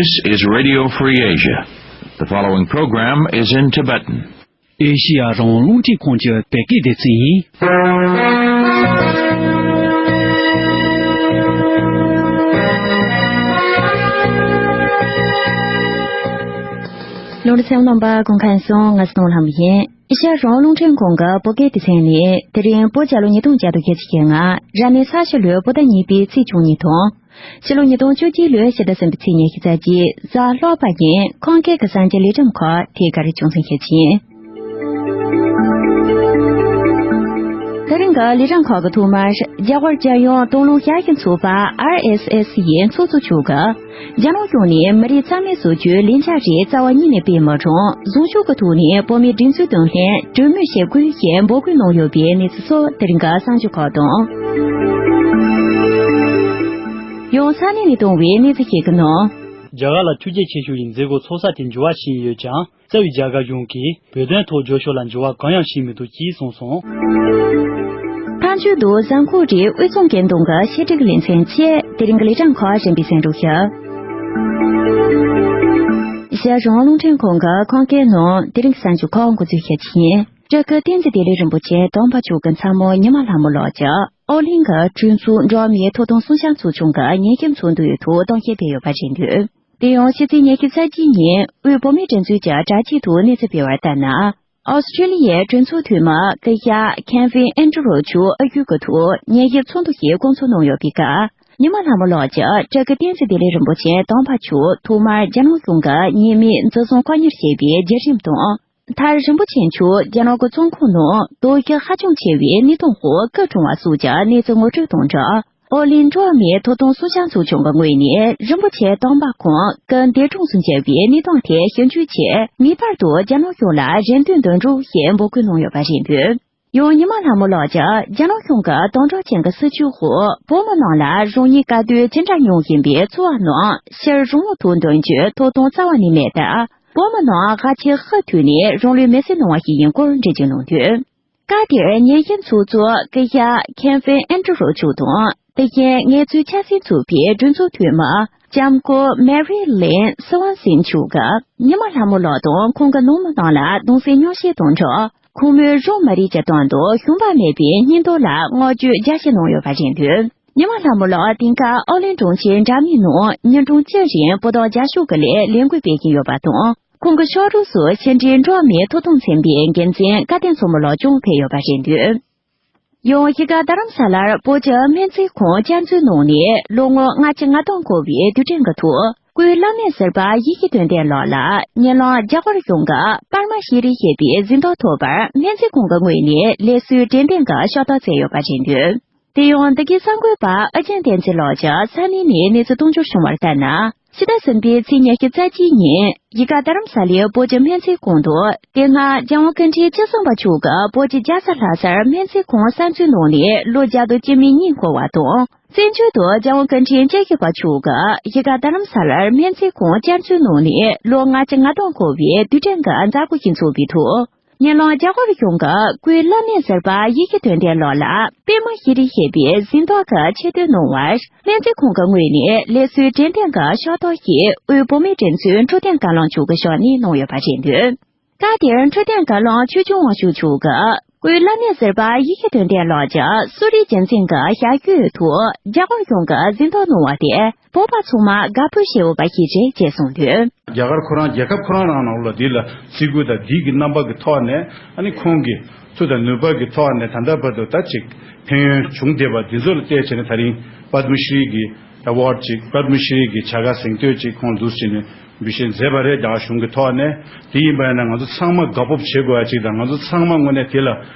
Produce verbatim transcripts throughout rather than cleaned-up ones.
This is Radio Free Asia. The following program is in Tibetan. ཨེ་ཤི་ཡ་རང་དབང་རླུང་འཕྲིན་ཁང་གི་བོད་སྐད་སྡེ་ཚན་ཡིན། ལོ་རེ་སེམས་ནང་པ་གུང་ཁན་སོང་ང་སྟོང་ལྷམ་ཡིན། ཨེ་ཤ་ཡ་རང་དབང་རླུང་འཕྲིན་ཁང་གི་བོད་སྐད་སྡེ་ཚན་ནས་དེ་རིང་བོད་རྒྱལ་ལོ་ཉིས་སྟོང་བརྒྱ་དང་བརྒྱད་ཅུ་གྱ་ལྔ་རབ་གནས་ས་ཤུ་ལོའི་བོད་ཟླ་གཉིས་པའི་ཚེས་བཅུ་གཉིས་དང་། ཕྱི་ལོ་ཉིས་སྟོང་བཅུ་གཅིག་ལོའི་ཕྱི་ཟླ་གསུམ་པའི་ཚེས་ཉི་ཤུ་རྩ་གཅིག་གཟའ་ལྷག་པ་ཉིན་ཁམས་སྐད་ཀྱི་གསར་འགྱུར་ལས་རིམ་ཁག་དེ་ག་རེ་བྱུང་སོང་ཞེས་ཕྱིན། དེ་རིང་གི་ལས་རིམ་ཁག་གི་ཐོག་མར་རྒྱ་གར་རྒྱལ་ཡོངས་མདུན་ལམ་ཞབས་ཞུའི་ཚོགས་པ་ཨར་ཨེས་ཨེས་ཡི་ཚོགས་གཙོ་མཆོག་གིས། རྒྱ་ནག་གཞུང་ནས་མི་རིགས་རྩ་མེད་བཟོ་རྒྱུའི་ལས་འཆར་རིགས་རྩ་བ་ཉིད་ནས་སྤེལ་མ་རུང་། རྫོང་ཤོག་གི་ཐོག་ནས་བོད་མིའི་སྒྲིག་འཛུགས་དང་ལྷན་གྲོས་མོལ་བྱེད་དགོས་ཞེས་འབོད་སྐུལ་གནང་ཡོད་པའི་གནས་ཚུལ་སོགས་དེ་རིང་གི་གསར་འགྱུར་ཁག་དང་། ཡང་ས་གནས་ནས་བཏང་བའི་གནས་ཚུལ་ཞིག་གི་ནང་། རྒྱ་གར་ལ་འཕེལ་རྒྱས་ཆེ་ཤོས་ཀྱི་མཛད་སྒོ་ཚོགས་ས་དེ་འགྱུར་བ་ཕྱིན་ཡོད་ཀྱང་། རྩ་བའི་རྒྱ་གར་གཞུང་གིས་བོད་དོན་ཐོག་བརྗོད་ཕྱོགས་ལ་འགྱུར་བ་གང་ཡང་ཕྱིན་མི་འདུག་ཅེས་གསུངས་སོང་། ཐང་ཆུ་དུ་བཟའ་འཁོར་རེ་དབུས་གཙང་རྒྱུན་གཏོང་གི་ཕྱི་དྲིལ་ལེ་ཚན་བཅས་དེ་རིང་གི་ལས་རིམ་ཁག་རིམ་པས་གསན་རོགས་ཞུ། ཨེ་ཤ་ཡ་རང་དབང་རླུང་འཕྲིན་ཁང་གི་ཁམས་སྐད་ནང་དེ་རིང་གི་གསར་འགྱུར་ཁག་འགོ་འཛུགས་བྱེད་ཀྱི་ཡིན། སྤྲུལ་སྐུ་བསྟན་འཛིན་བདེ་ལེགས་རིན་པོ་ཆེ་དམ་པ་མཆོག་གི་མཚན་མོ་ཉི་མ་ལྷ་མོ་ལགས་ཀྱིས་ཨོ་གླིང་གི་གྲོས་ཚོགས་འགྲོ་བ་མིའི་ཐོབ་ཐང་སྲུང་སྐྱོང་ཚོགས་ཆུང་གི་ཉིན་ཤས་ཚོགས་འདུའི་ཐོག་གཏམ་བཤད་སྤེལ་ཡོད་པ་རེད་འདུག་དེ་ཡང་ཕྱི་ཚེས་ཉི་ཤུ་རྩ་གཅིག་ཉིན་དབུས་བོད་མིའི་སྒྲིག་འཛུགས་ཀྱི་དྲ་རྒྱའི་ཐོག་གནས་ཚུལ་སྤེལ་བར་ལྟར་ན། ཨོ་སི་ཀྲི་ལི་ཡའི་གྲོས་ཚོགས་འཐུས་མི་སྐུ་ཞབས་ཁེ་ཝིན་ཨན་ཌྲུ་ཆུ་ཨ་སྐུལ་གྱི་ཐོག་ཉིན་ཤས་ཚོགས་འདུ་ཞིག་བསྐོང་ཚོགས་གནང་ཡོད་པའི་སྐབས། ཉི་མ་ལྷ་མོ་ལགས་ཀྱིས་སྤྲུལ་སྐུ་བསྟན་འཛིན་བདེ་ལེགས་རིན་པོ་ཆེ་དམ་པ་མཆོག་ཐོག་མར་རྒྱ་ནག་གཞུང་གི་ཉེས་མིང་འཛིན་བཟུང་བཀག་ཉར་བྱས་པའི་བརྒྱུད་རིམ་དང་། མཐར་རིན་པོ་ཆེ་མཆོག་རྒྱ་ནག་གི་བཙོན་ཁང་ནང་དོགས་གཞི་ཧ་ཅང་ཆེ་བའི་གནས་སྟངས་འོག་སྐུ་གྲོངས་པ་སོགས་ཀྱི་གནས་ཚུལ་ངོ་སྤྲོད་དང་སྦྲགས། ཨོ་གླིང་འགྲོ་བ་མིའི་ཐོབ་ཐང་སྲུང་སྐྱོང་ཚོགས་ཆུང་གི་ངོས་ནས་རིན་པོ་ཆེ་དམ་པ་ཁོང་སྐུ་འདས་གྲོངས་སུ་གྱུར་བའི་གནས་སྟངས་ཐད་ཞིབ་འཇུག་ཆེད་ངེས་པར་དུ་རྒྱ་ནག་གཞུང་ལ་རེ་འདུན་འདོན་རོགས་ཞེས་འབོད་སྐུལ་གནང་ཡོད་པ་རེད་འདུག་ཡང་ཉི་མ་ལྷ་མོ་ལགས་ཀྱིས་རྒྱ་ནག་གཞུང་གི་དམ་དྲག་ཅན་གྱི་སྲིད་བྱུས་འོག་བོད་མི་རྣམས་ལ་རང་ཉིད་དཀའ་སྡུག་ཅི་འདྲ་མྱོང་བཞིན་པའི་ཚོར་བ་རྣམས་ཕྱིར་རང་ལུགས་ཐོག་འདོན་རྒྱུའི་ཐོབ་ཐང་རྩ་བ་ནས་མེད་སྟབས། བོད་མི་རྣམས་ཧ་ཅང་ཧུར་ཐུག་ནས་རང་ལུས་མེར་སྲེག་གནང་བ་ཞིག་ཡིན་སྐོར་འགྲེལ་བརྗོད་གནང་དོན། སྐབས་དེར་ཉན་ཞིབ་ཚོགས་གཙོ་སྐུ་ཞབས་ཁེ་ཝིན་ཨན་ཌྲུ་ཆུ་དང་། དེ་བཞིན་ངལ་རྩོལ་ཆབ་སྲིད་ཚོགས་པའི་གྲོས་ཚོགས་འཐུས་མི་ལྕམ་སྐུ་མེ་རི་ལིན་སི་ཝན་སིན་མཆོག་གིས་ཉི་མ་ལྷ་མོ་ལགས་དང་ཁོང་གི་ནང་མི་རྣམས་ལ་གདུང་སེམས་མཉམ་སྐྱེད་དང་སྦྲགས། ཁོང་མོས་རང་མི་རིགས་ཀྱི་དོན་དུ་ཞུམ་པ་མེད་པའི་སྙིང་སྟོབས་ལ་བསྔགས་བརྗོད་རྒྱ་ཆེ་གནང་ཡོད་པ་རེད་འདུག་ཉི་མ་ལྷ་མོ་ལགས་དེང་སྐབས་ཨོ་གླིང་གྲོང་ཁྱེར་འདྲ་མིན་ནང་ཉིན་གྲངས་བཅུ་རིང་བོད་དོན་རྒྱབ་སྐྱོར་གྱི་ལས་ལས་འགུལ་སྤེལ་བཞིན་ཡོད་པ་དང་། ཁོང་གི་ཕྱག་རོགས་སུ་ཕྱི་འབྲེལ་འགྲོ་བ་མིའི་ཐོབ་ཐང་ཚན་པའི་འགན་འཛིན་སྐལ་ལྡན་མཚོ་མོ་ལགས་ཀྱང་ཕེབས་ཡོད་པ་རེད་འདུག་ཡང་གཞིས་ཀ་རྡ་རམ་ས་ལར་བོད་ཀྱི་སྨན་རྩིས་ཁང་བསྐྱར་འཛུགས་གནང་ནས་ལོ་ངོ་ལྔ་བཅུ་ང་སྟོང་འཁོར་བའི་དུས་དྲན་གྱི་ཐོག་སྐུའི་བླ་སྨན་ཟུར་པ་ཡེ་ཤེས་དོན་ལྡན་ལགས་ལ་ཉེ་ལམ་རྒྱ་གར་གཞུང་གི་པདྨ་ཤྲི་ཞེས་པའི་གཟེངས་རྟགས་ཐོབ་པར་སྨན་རྩིས་ཁང་གི་ངོས་ནས་ལེགས་གསོལ་དྲན་རྟེན་གྱི་ཕྱག་རྟགས་བསྩལ་ཡོད་པ་རེད་འདུག་དེ་ཡང་འདི་གའི་གསར་འགོད་པ་ཨ་ཅན་བསྟན་འཛིན་ལགས་ཀྱིས་ས་གནས་ནས་གནས་ཚུལ་གཏོང་རྒྱུར་བྱུང་བར་ལྟར་ན། ཕྱི་ཟླ་གསུམ་པའི་ཚེས་ཉི་ཤུ་རྩ་གཅིག་ཉིན་གཞིས་ཀ་རྡ་རམ་ས་ལའི་བོད་ཀྱི་སྨན་རྩིས་ཁང་དུ་དེ་སྔ་རྒྱལ་དབང་སྐུ་ཕྲེང་བཅུ་གསུམ་པ་མཆོག་གིས་བོད་ཀྱི་རྒྱལ་ས་ལྷ་སར་སྨན་རྩིས་ཁང་གསར་འཛུགས་གནང་ནས་ལོ་བརྒྱ་དང་བཅུ་མེད་གཉིས་འཁོར་བ་དང་། བཙན་བྱོལ་དུ་རྒྱལ་དབང་སྐུ་ཕྲེང་བཅུ་བཞི་པ་མཆོག་གིས་གཞིས་ཀ་རྡ་རམ་ས་ལར་སྨན་རྩིས་ཁང་བསྐྱར་འཛུགས་གནང་ནས་ལོ་ལྔ་བཅུ་ང་སྟོང་འཁོར་བའི་དུས་དྲན་གྱི་མཛད་སྒོ་ཞིག་འཚོགས་པའི་ཐོག་ཉེ་ལམ་རྒྱ་གར་གཞུང་གིས་སྐུའི་བླ་སྨན་ཟུར་པ་ཡེ་ཤེས་དོན་ལྡན་ལགས་ལ་པདྨ་ཤྲི་ཞེས་པའི་གཟེངས་རྟགས་ཀྱི་ཆེ་བསྟོད་གནང་བར་སྨན་རྩིས་ཁང་གི་ངོས་ནས་ལེགས་གསོལ་དྲན་རྟེན་གྱི་ཕྱག་རྟགས་ཤིག་དབུས་བོད་མིའི་སྒྲིག་འཛུགས་འཕྲོད་བསྟེན་བཀའ་བློན་མཆོག་གི་ཕྱག་ནས་གནང་ཡོད་པ་རེད་འདུག་སྐབས་དེར་འཕྲོད་བསྟེན་བཀའ་བློན་ཆོས་སྐྱོང་དབང་ཕྱུག་མཆོག་གིས་སྐུའི་བླ་སྨན་ཟུར་པ་ཡེ་ཤེས་དོན་ལྡན་ལགས་ཀྱིས་གསོ་རིག་རྒྱུན་འཛིན་གྱི་ཞབས་ཞུའི་ཐོག་རྒྱ་གར་གཞུང་གིས་གཟེངས་རྟགས་གནང་བ་དེ་བོད་པ་ཚང་མ་དགའ་པོ་བྱེད་འོས་པ་ཞིག་རེད་ཅེས་གསུངས་འདུག་རྒྱ་གར་ཁོ་རང་རྒྱལ་ཁབ་ཁོ་རང་རང་ནང་ལ་འདི་ལ་བརྩི་བཀུར་དང་འདི་གི་རྣམ་པ་གི་ཐོག་ནས་ཨ་ནི་ཁོང་གི་མཐུ་དང་ནུས་པ་གི་ཐོག་ནས་ད་ལྟ་བར་དུ་ད་ཅིག་ཕན་ཡོན་བྱུང་བསྡད་པ་འདི་ཚོ་ལ་བལྟས་བྱས་ནས་ད་རིང་པདྨ་ཤྲི་གི་ཨེ་ཝར་ཌི་ཅིག་པདྨ་ཤྲི་གི་བྱ་དགའ་གཟེངས་བསྟོད་ཅིག་ཁོང་འདུག་བྱས་ནས་འབུལ་བཞེས་མཛད་པ་རེད། རྒྱ་གར་གཞུང་གི་ཐོག་ནས་དེ་ཡིན་པ་ཡིན་ན་ང་ཚོ་ཚང་མ་དགའ་སྤོབས་བྱེད་དགོས་ཡ་ཅིག་དང་ང་ཚོ་ཚང་མ་དངོས་གནས་དེ་ལ་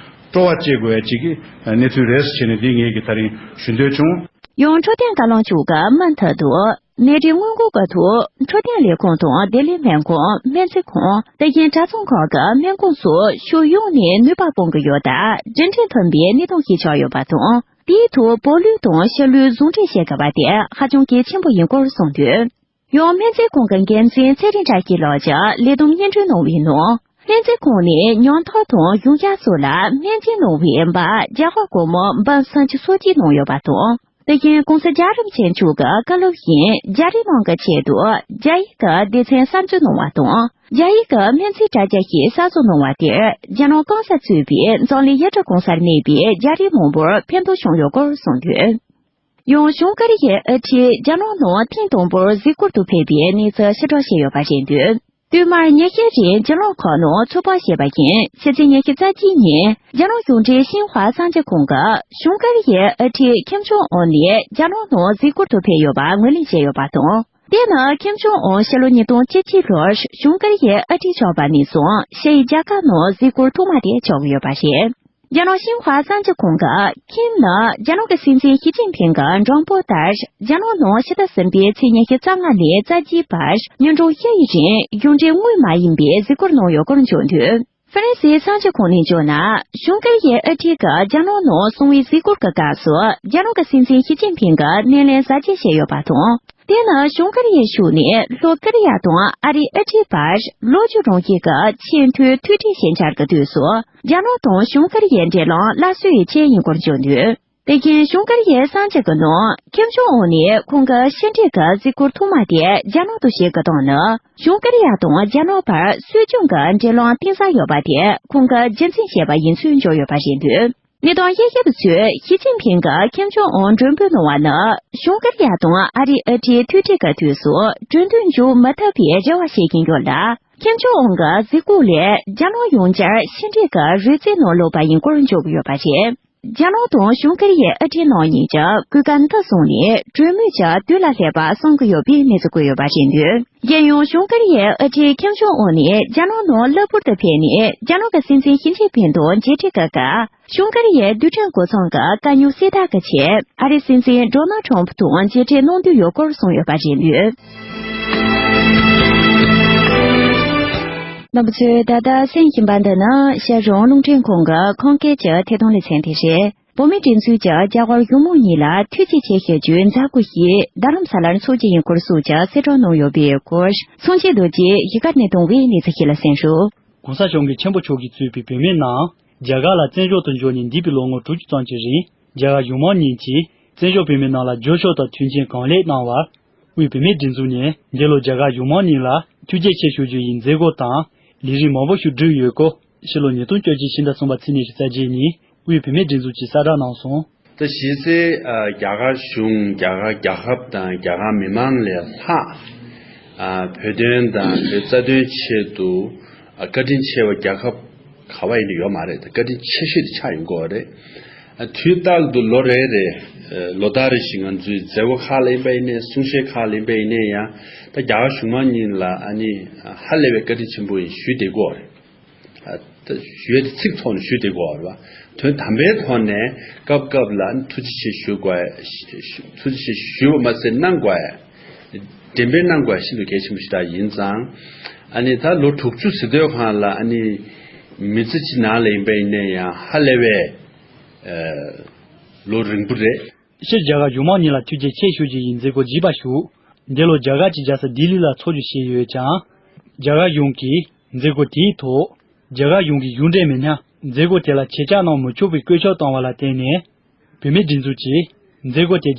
སྤྲོ་བ་སྐྱེ་དགོས་ཡ་ཅིག་གི་གནས་ཚུལ་རེད་ཟེར་བྱས་ནས་འདི་ངེད་ཀྱིས་ད་རིང་ཞུ་འདོད་བྱུང་། ཡང་འཕྲོད་བསྟེན་བཀའ་བློན་མཆོག་གིས་མུ་མཐུད་དུ་ནད་རིགས་སྔོན་འགོག་གི་ཐོག་འཕྲོད་བསྟེན་ལས་ཁུངས་དང་བདེ་ལེགས་སྨན་ཁང་། སྨན་རྩིས་ཁང་། དེ་བཞིན་གྲྭ་ཚང་ཁག་གི་སྨན་ཁང་སོགས་ཕྱོགས་ཡོངས་ནས་ནུས་པ་སྤུངས་ཀྱི་ཡོད་སྟབས་སྒྲིག་ཁྲིམས་མཐུན་པའི་གནས་སྟངས་ཤིག་ཆགས་ཡོད་པ་དང་། དེའི་ཐོག་བོད་ལུགས་དང་ཕྱི་ལུགས་ཟུང་འབྲེལ་བྱེད་དགོས་པ་དེ་ཧ་ཅང་གལ་ཆེན་པོ་ཡིན་སྐོར་གསུངས་འདུག་ཡང་སྨན་རྩིས་ཁང་གི་འགན་འཛིན་ཚེ་རིང་བཀྲ་ཤིས་ལགས་ཀྱིས་ལས་བསྡོམས་སྙན་སྒྲོན་གནང་བའི་ནང་། སྨན་རྩིས་ཁང་ནས་ཉམ་ཐག་དང་གཞུང་ཞབས་སོགས་ལ་སྨན་བཅོས་གནང་བའི་འབག་རྒྱ་གར་སྒོར་མོ་འབུམ་སུམ་ཅུ་སོ་གཅིག་གནང་ཡོད་པ་དང་། དེ་བཞིན་༸གོང་ས་༸རྒྱལ་རབས་ཆེན་མཆོག་གི་བཀའ་སློབ་བཞིན་རྒྱ་རིགས་དམངས་ཀྱི་ཆེད་དུ་རྒྱ་ཡིག་གི་སྡེ་ཚན་གསར་འཛུགས་གནང་བ་དང་། རྒྱ་ཡིག་གི་སྨན་རྩིས་དྲ་རྒྱ་ཞིག་གསར་བཟོ་གནང་བ་དེར་རྒྱ་ནག་གོང་ས་གཙོས་པའི་འཛམ་གླིང་ཡུལ་གྲུ་གང་སར་གནས་པའི་རྒྱ་རིགས་མང་པོར་ཕན་ཐོགས་བྱུང་ཡོད་སྐོར་གསུངས་དོན། ཡང་བྱང་ཀོ་རི་ཡའི་དབུ་ཁྲིད་རྒྱ་ནག་ནང་ཐེངས་དང་པོར་གཟིགས་སྐོར་དུ་ཕེབས་པའི་གནས་ཚུལ་ཕྱིར་བསྒྲགས་བྱས་ཡོད་པ་རེད་འདུག་དུས་མར་ཉི་ཤུ་རིང་རྒྱུ་ནོར་ཁག་ནང་ཚོད་དཔག་བྱས་པ་ཡིན། ཕྱི་ཚེས་ཉི་ཤུ་རྩ་གཅིག་ཉིན་རྒྱ་ནག་གཞུང་འབྲེལ་ཤིན་ཧྭ་གསར་འགྱུར་ཁང་གིས་བྱང་ཀོ་རི་ཡའི་དབུ་ཁྲིད་ཁིམ་ཆོང་ཨུན་ནས་རྒྱ་ནག་ནང་གཟིགས་སྐོར་དུ་ཕེབས་ཡོད་པ་ངོས་ལེན་བྱས་ཡོད་པ་དང་། དེ་ནི་ཁིམ་ཆོང་ཨུན་ཕྱི་ལོ་ཉིས་སྟོང་བཅུ་གཅིག་ལོར་བྱང་ཀོ་རི་ཡའི་དབུ་ཁྲིད་ཆགས་པ་ནས་བཟུང་ཕྱི་ཡི་རྒྱལ་ཁབ་ནང་གཟིགས་སྐོར་ཐོག་མ་དེ་ཆགས་ཀྱི་ཡོད་པ་རེད། རྒྱ་ནག་ཤིན་ཧྭ་གསར་འགྱུར་ཁང་གིས་ཁིམ་ནི་རྒྱ་ནག་གི་སྲིད་འཛིན་ཞི་ཅིན་ཕིང་གི་མགྲོན་པོ་ལྟར་རྒྱ་ནག་ནང་ཕྱི་ཟླ་གསུམ་པའི་ཚེས་ཉི་ཤུ་རྩ་ལྔ་ནས་རྩ་བརྒྱད་བར་ཉིན་གྲངས་བཞི་ཡི་རིང་གཞུང་འབྲེལ་དངོས་མ་ཡིན་པའི་གཟིགས་སྐོར་གནང་ཡོད་སྐོར་བརྗོད་འདུག་ཧྥ་རན་སིའི་གསར་འགྱུར་ཁང་ནས་བརྗོད་ན། བྱང་ཀོ་རི་ཡའི་དབུ་ཁྲིད་ཀྱིས་རྒྱ་ནག་ནང་གསང་བའི་གཟིགས་སྐོར་གྱི་སྐབས་སུ་རྒྱ་ནག་གི་སྲིད་འཛིན་ཞི་ཅིན་ཕིང་གིས་སྣེ་ལེན་གཟབ་རྒྱས་བྱས་ཡོད་པ་དང་། དེ་ནི་བྱང་ཀོ་རི་ཡའི་ཕྱོགས་ནས་ལྷོ་ཀོ་རི་ཡ་དང་ཨ་རིའི་དབུ་ཁྲིད་བར་ལོ་བཅུ་རིང་གི་ཆེས་མཐོའི་ཐུག་འཕྲད་ཞལ་མཇལ་གྱི་དུས་སུ། རྒྱ་ནག་དང་བྱང་ཀོ་རི་ཡའི་འབྲེལ་ལམ་སླར་གསོ་ཡི་ཆེད་ཡིན་སྐོར་བརྗོད་འདུག་དེ་བཞིན་བྱང་ཀོ་རི་ཡའི་གསར་འགྱུར་གྱི་ནང་ཁིམ་ཆོང་ཨུན་ནས་ཁོང་གི་ཕྱི་འབྲེལ་གྱི་གཟིགས་སྐོར་ཐོག་མ་དེ་རྒྱ་ནག་ཏུ་བྱེད་དགོས་སྟངས་ནི། བྱང་ཀོ་རི་ཡ་དང་རྒྱ་ནག་བར་སྲོལ་རྒྱུན་གྱི་འབྲེལ་ལམ་གཏིང་ཟབ་ཡོད་པ་དེ་ཁོང་གིས་རྒྱུན་འཛིན་བྱས་པ་ཡིན་ཚུལ་བརྗོད་ཡོད་པ་རེད་འདུག་གནས་སྟངས་དབྱེ་ཞིབ་པ་ཚོས་ཞི་ཅིན་ཕིང་གིས་ཁིམ་ཆོང་ཨུན་མགྲོན་འབོད་གནང་བ་ནི། བྱང་ཀོ་རི་ཡ་དང་ཨ་རིའི་དབུ་ཁྲིད་ཐུག་འཕྲད་ཀྱི་དུས་སུ་གྲོས་མཐུན་འཇོག་མི་ཐུབ་པའི་རེ་བ་བྱེད་ཀྱིན་ཡོད་ལ། ཁིམ་ཆོང་ཨུན་གྱི་གཟིགས་སྐོར་ལས་རྒྱ་ནག་ཡོངས་ཀྱི་ཕྱི་འབྲེལ་གྱི་རོལ་རྩེད་ནང་ལོག་པ་ཡིན་སྐོར་འཇོག་གི་ཡོད་པ་རེད། རྒྱ་ནག་དང་བྱང་ཀོ་རི་ཡའི་དབུ་ཁྲིད་རྣམ་གཉིས་ཀྱིས་གོ་སྐབས་འདི་བཟུང་ནས་གྲོས་མོལ་གྱི་དུས་ལ་སླེབས་པ་བསམ་གྱི་ཡོད་པའི་གནས་ཚུལ་བཀོད་ཡོད་པ་རེད་འདུག་གཞན་ཡང་། བྱང་ཀོ་རི་ཡའི་དབུ་ཁྲིད་ཁིམ་ཆོང་ཨུན་ནས་རྒྱ་ནག་ནང་གློ་བུར་དུ་ཕེབས་ནས་རྒྱ་ནག་གི་སྲིད་འཛིན་ཞི་ཅིན་ཕིང་དང་མཇལ་འཕྲད་ཀྱི་སྐབས། བྱང་ཀོ་རི་ཡའི་རྡུལ་ཕྲན་མགོ་ཚང་གི་དཀའ་རྙོག་སེལ་ཐབས་ཀྱི་ཆེད་ཨ་རིའི་སྲིད་འཛིན་ཌོ་ནལ་ཁྲམ་ཕུ་དང་མཇལ་འཕྲད་གནང་འདོད་ཡོད་སྐོར་གསུངས་ཡོད་པ་རེད་འདུག་རྣམ་པ་ཚོས་ད་ལྟ་གསན་བཞིན་པ་འདི་ནི་ཤར་རོང་རླུང་འཕྲིན་ཁང་གི་ཁམས་སྐད་ཀྱི་ཐད་གཏོང་ལེ་ཚན་དེ་རེད། བོད་མིའི་སྒྲིག་འཛུགས་ཀྱིས་རྒྱ་གར་གཞུང་མང་གཉིས་ལ་ཐུགས་རྗེ་ཆེ་ཞུ་རྒྱུའི་མཛད་སྒོ་ཞིག་རྡ་རམ་ས་ལར་འཚོགས་ཀྱི་ཡིན་སྐོར་སོགས་ཀྱི་གསལ་བསྒྲགས་གནང་ཡོད་པའི་སྐོར་མཚོན་བྱེད་རྡོ་རྗེས་གཞིས་ཀ་ནས་བཏང་བའི་གནས་ཚུལ་ཞིག་ལ་གསན་ཞུ། ༸གོང་ས་༸སྐྱབས་མགོན་ཆེན་པོ་མཆོག་གིས་གཙོས་པའི་བོད་མི་རྣམས་རྒྱ་གར་ལ་བཙན་བྱོལ་དུ་འབྱོར་ནས་འདས་པའི་ལོ་ངོ་དྲུག་ཅུ་ཙམ་གྱི་རིང་རྒྱ་གར་གཞུང་མང་གཉིས་ཀྱིས་བཙན་བྱོལ་བོད་མི་རྣམས་ལ་རྒྱབ་སྐྱོར་དང་མཐུན་རྐྱེན་གང་ལེགས་གནང་བར། དབུས་བོད་མིའི་སྒྲིག་འཛུགས་ནས་འདི་ལོ་རྒྱ་གར་གཞུང་མང་གཉིས་ལ་ཐུགས་རྗེ་ཆེ་ཞུ་རྒྱུ་ཡི་མཛད་སྒོ་དང་ལས་རིམ་མང་པོ་ཞིག་བསྒྲུབས་ཡོད་སྐོར་ཕྱི་ལོ་ཉིས་སྟོང་བཅུ་གཅིག་ཕྱི་ཟླ་གསུམ་པ་ཚེས་ཉི་ཤུ་རྩ་བརྒྱད་ཉིན་དབུས་བོད་མིའི་སྒྲིག་འཛུགས་ཀྱིས་གསལ་བསྒྲགས་གནང་སོང་། ད་གཞི་རྩའི་ཨ་རྒྱ་གར་གཞུང་། རྒྱ་གར་རྒྱལ་ཁབ་དང་རྒྱ་གར་མི་མང་ལས་ལྷག་ཨ་བོད་དོན་དང་བོད་རྩ་དོན་ཆེད་དུ་ཨ་བཀའ་དྲིན་ཆེ་བ་རྒྱལ་ཁབ་ག་བ་ཡིན་ན་ཡོད་མ་རེད། ད་བཀའ་དྲིན་ཆེ་ཤོས་དེ་ཆགས་ཡོང་གི་ཡོད་རེད། ཨ་དུས་རྟག་ཏུ་ལོ་རེ་རེ་ཨ་ལོ་ལྟར་རེ་བཞིན་ང་ཚོའི་མཛད་སྒོ་ཁག་ལ་ཡིན་པ་ཡིན་ནའི། གསུང་བཤད་ཁག་ལ་ཡིན་པ་ཡིན་ནའི་ཡང་། ད་རྒྱ་གར་གཞུང་མང་གཉིས་ལ་ཨ་ནི་ཧ་ལས་པའི་བཀའ་དྲིན་ཆེན་པོ་ཡིན་ཞུས་བསྡད་ཀྱི་ཡོད་རེད། ཨ་ད་ཞུ་ཡས་དེ་ཚིག་ཐོག་ནས་ཞུས་བསྡད་ཀྱི་ཡོད་རེད་པ། དོན་དམ་པའི་ཐོག་ནས་སྐབས་སྐབས་ལ་ཨ་ནི་ཐུགས་རྗེ་ཆེ་ཞུ་དགོས་ཡ། ཐུགས་རྗེ་ཆེ་ཞུས་པ་མ་ཟད་གནང་དགོས་ཡ། འགྲེམས་སྤེལ་གནང་དགོས་ཡ་ཤིན་ཏུ་གལ་ཆེན་པོ་ཞིག་ད་ཡིན་ཙང་། ཨ་ནི་ད་ལོ་དྲུག་ཅུ་ཟེར་དུས་སྒང་ལ་ཨ་ནི་མི་ཚེ་གཅིག་ནང་ལ་ཡིན་པ་ཡིན་ནའི་ཡང་ཧ་ལས་པའི་ཨ་ལོ་རིང་པོ་རེད། སྤྱིར་རྒྱ་གར་གཞུང་མང་གཉིས་ལ་ཐུགས་རྗེ་ཆེ་ཞུ་རྒྱུ་ཡི་མཛད་སྒོ་བརྗིད་པ་ཞིག་འདི་ལོ་རྒྱ་གར་གྱི་རྒྱལ་ས་ལྡི་ལི་ལ་འཚོགས་རྒྱུ་བྱས་ཡོད་ཀྱང་། རྒྱ་གར་གཞུང་གིས་མཛད་སྒོ་དེའི་ཐོག་རྒྱ་གར་གཞུང་གི་གཞུང་འབྲེལ་མི་སྣས་མཛད་སྒོ་དེ་ལ་ཆེད་བཅར་གནང་མི་ཆོག་པའི་བཀོད་ཁྱབ་བཏང་བ་ལ་བརྟེན་ནས། བོད་མིའི་སྒྲིག་འཛུགས་ཀྱིས་མཛད་སྒོ་དེ།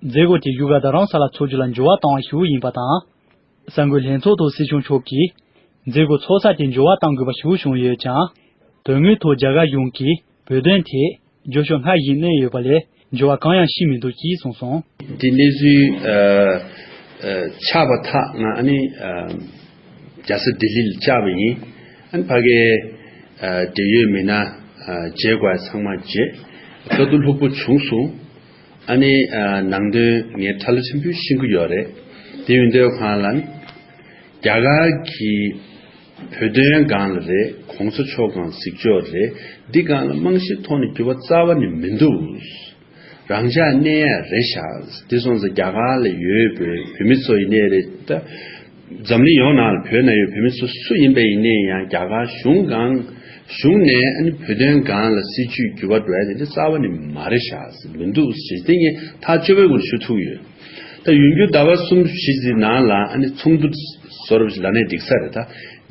མཛད་སྒོ་དེ་བཞུགས་སྒར་རྡ་རམ་ས་ལར་འཚོགས་རྒྱུ་ལ་འགྱུར་བ་བཏང་བ་ཞིག་ཡིན་པ་དང་། གསར་འགོད་ལྷན་ཚོགས་ཐོག་སྲིད་སྐྱོང་མཆོག་གིས་མཛད་སྒོ་འཚོགས་ས་དེ་འགྱུར་བ་གཏང་དགོས་པ་ཞིག་བྱུང་ཡོད་ཀྱང་། དོན་དངོས་ཐོག་རྒྱ་གར་གཞུང་གིས་བོད་དོན་ཐད་རྒྱབ་སྐྱོར་སྔར་བཞིན་གནང་ཡོད་པ་ལས་འགྱུར་བ་གང་ཡང་ཕྱིན་མི་འདུག་ཅེས་གསུངས་སོང་། འདི་གནས་ཚུལ་ཨ་ཨ་ཆགས་པ་ཐག་ང་ཨ་ནི་ཨ་རྒྱལ་ས་ལྡི་ལི་ལ་བཅར་བ་ཡིན། ཨ་ནི་ཕ་གིའི་ཨ་འབྲེལ་ཡོད་མི་སྣ་ཨ་མཇལ་དགོས་ཡ་ཚང་མ་མཇལ། དཀའ་སྡུག་ལྷུག་པོ་བྱུང་སོང་། ཨ་ནི་ཨ་ནང་དོན་ངས་ཁྲ་ལོ་ཆེན་པོས་ཤེས་ཀྱི་ཡོད་རེད། དེ་ཡིན་དུས་སྒང་ལ་ནི་རྒྱ་གར་གྱི་བོད་དོན་སྒང་ལ་རེད། གོང་ས་མཆོག་སྒང་གཟིགས་ཕྱོགས་རེད། འདི་སྒང་ལ་རྨང་གཞིའི་ཐོག་ནས་འགྱུར་བ་རྩ་བ་ནས་མི་འདུག་རང་འཇགས་གནས་ཡ་རེད་ཤག་དེ་སོང་ཙང་རྒྱ་གར་ལ་ཡོད་པའི་བོད་མི་ཚོ་ཡིན་ནའི་རེད། ད་འཛམ་གླིང་ཡོངས་ནང་ལ་བོད་ནང་ཡོད་བོད་མི་ཚོ་སུ་ཡིན་པ་ཡིན་ནའི་ཡང་རྒྱ་གར་གཞུང་སྒང་གཞུང་ནས་ཨ་ནི་བོད་དོན་སྒང་ལ་སྲིད་བྱུས་འགྱུར་བ་འགྲོ་ཡ་དེ་འདྲ་རྩ་བ་ནས་མ་རེད་ཤག་མི་འདུག་ཟེར་དེ་ངས་ཐག་ཆོད་པོའི་སྒོ་ནས་ཞུ་ཐུབ་ཡོད། ད་ཡོང་རྒྱུ་ཟླ་བ་གསུམ་བཞི་ཙམ་ནང་ལ་ཨ་ནི་ཚོགས་འདུ་བཟོ་འདྲ་ཞིག་ལ་ནས་འགྲིག་ས་རེད།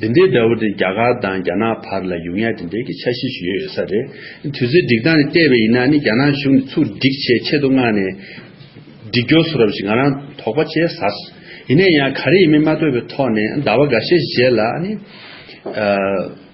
ད་ འདི་འདྲའི་འདྲ་བོ་དེ་རྒྱ་གར་དང་རྒྱ་ནག་བར་ལ་ཡོང་ཡ་དེ་འདྲའི་གི་འཆར་གཞི་ཞིག་ཡོད་ཡོད་ས་རེད། དུས་ཚོད་སྒྲིག་སྟངས་དེ་བལྟས་པ་ཡིན་ན་ནི་རྒྱ་ནག་གཞུང་ནས་ཚུར་སྒྲིག་བྱས་ཆེད་དུ་མངགས་ནས་སྒྲིག་སྐྱོར་བཟོ་འདྲ་བོ་ཞིག་ང་རང་དོགས་པ་བྱས་ཟ། ཡིན་ན་ཡང་ག་རེ་ཡིན་མིན་མ་ཐོས་པའི་ཐོག་ནས་ཟླ་བ་འགའ་ཤས་རྗེས་ལ་ནི་ཨ་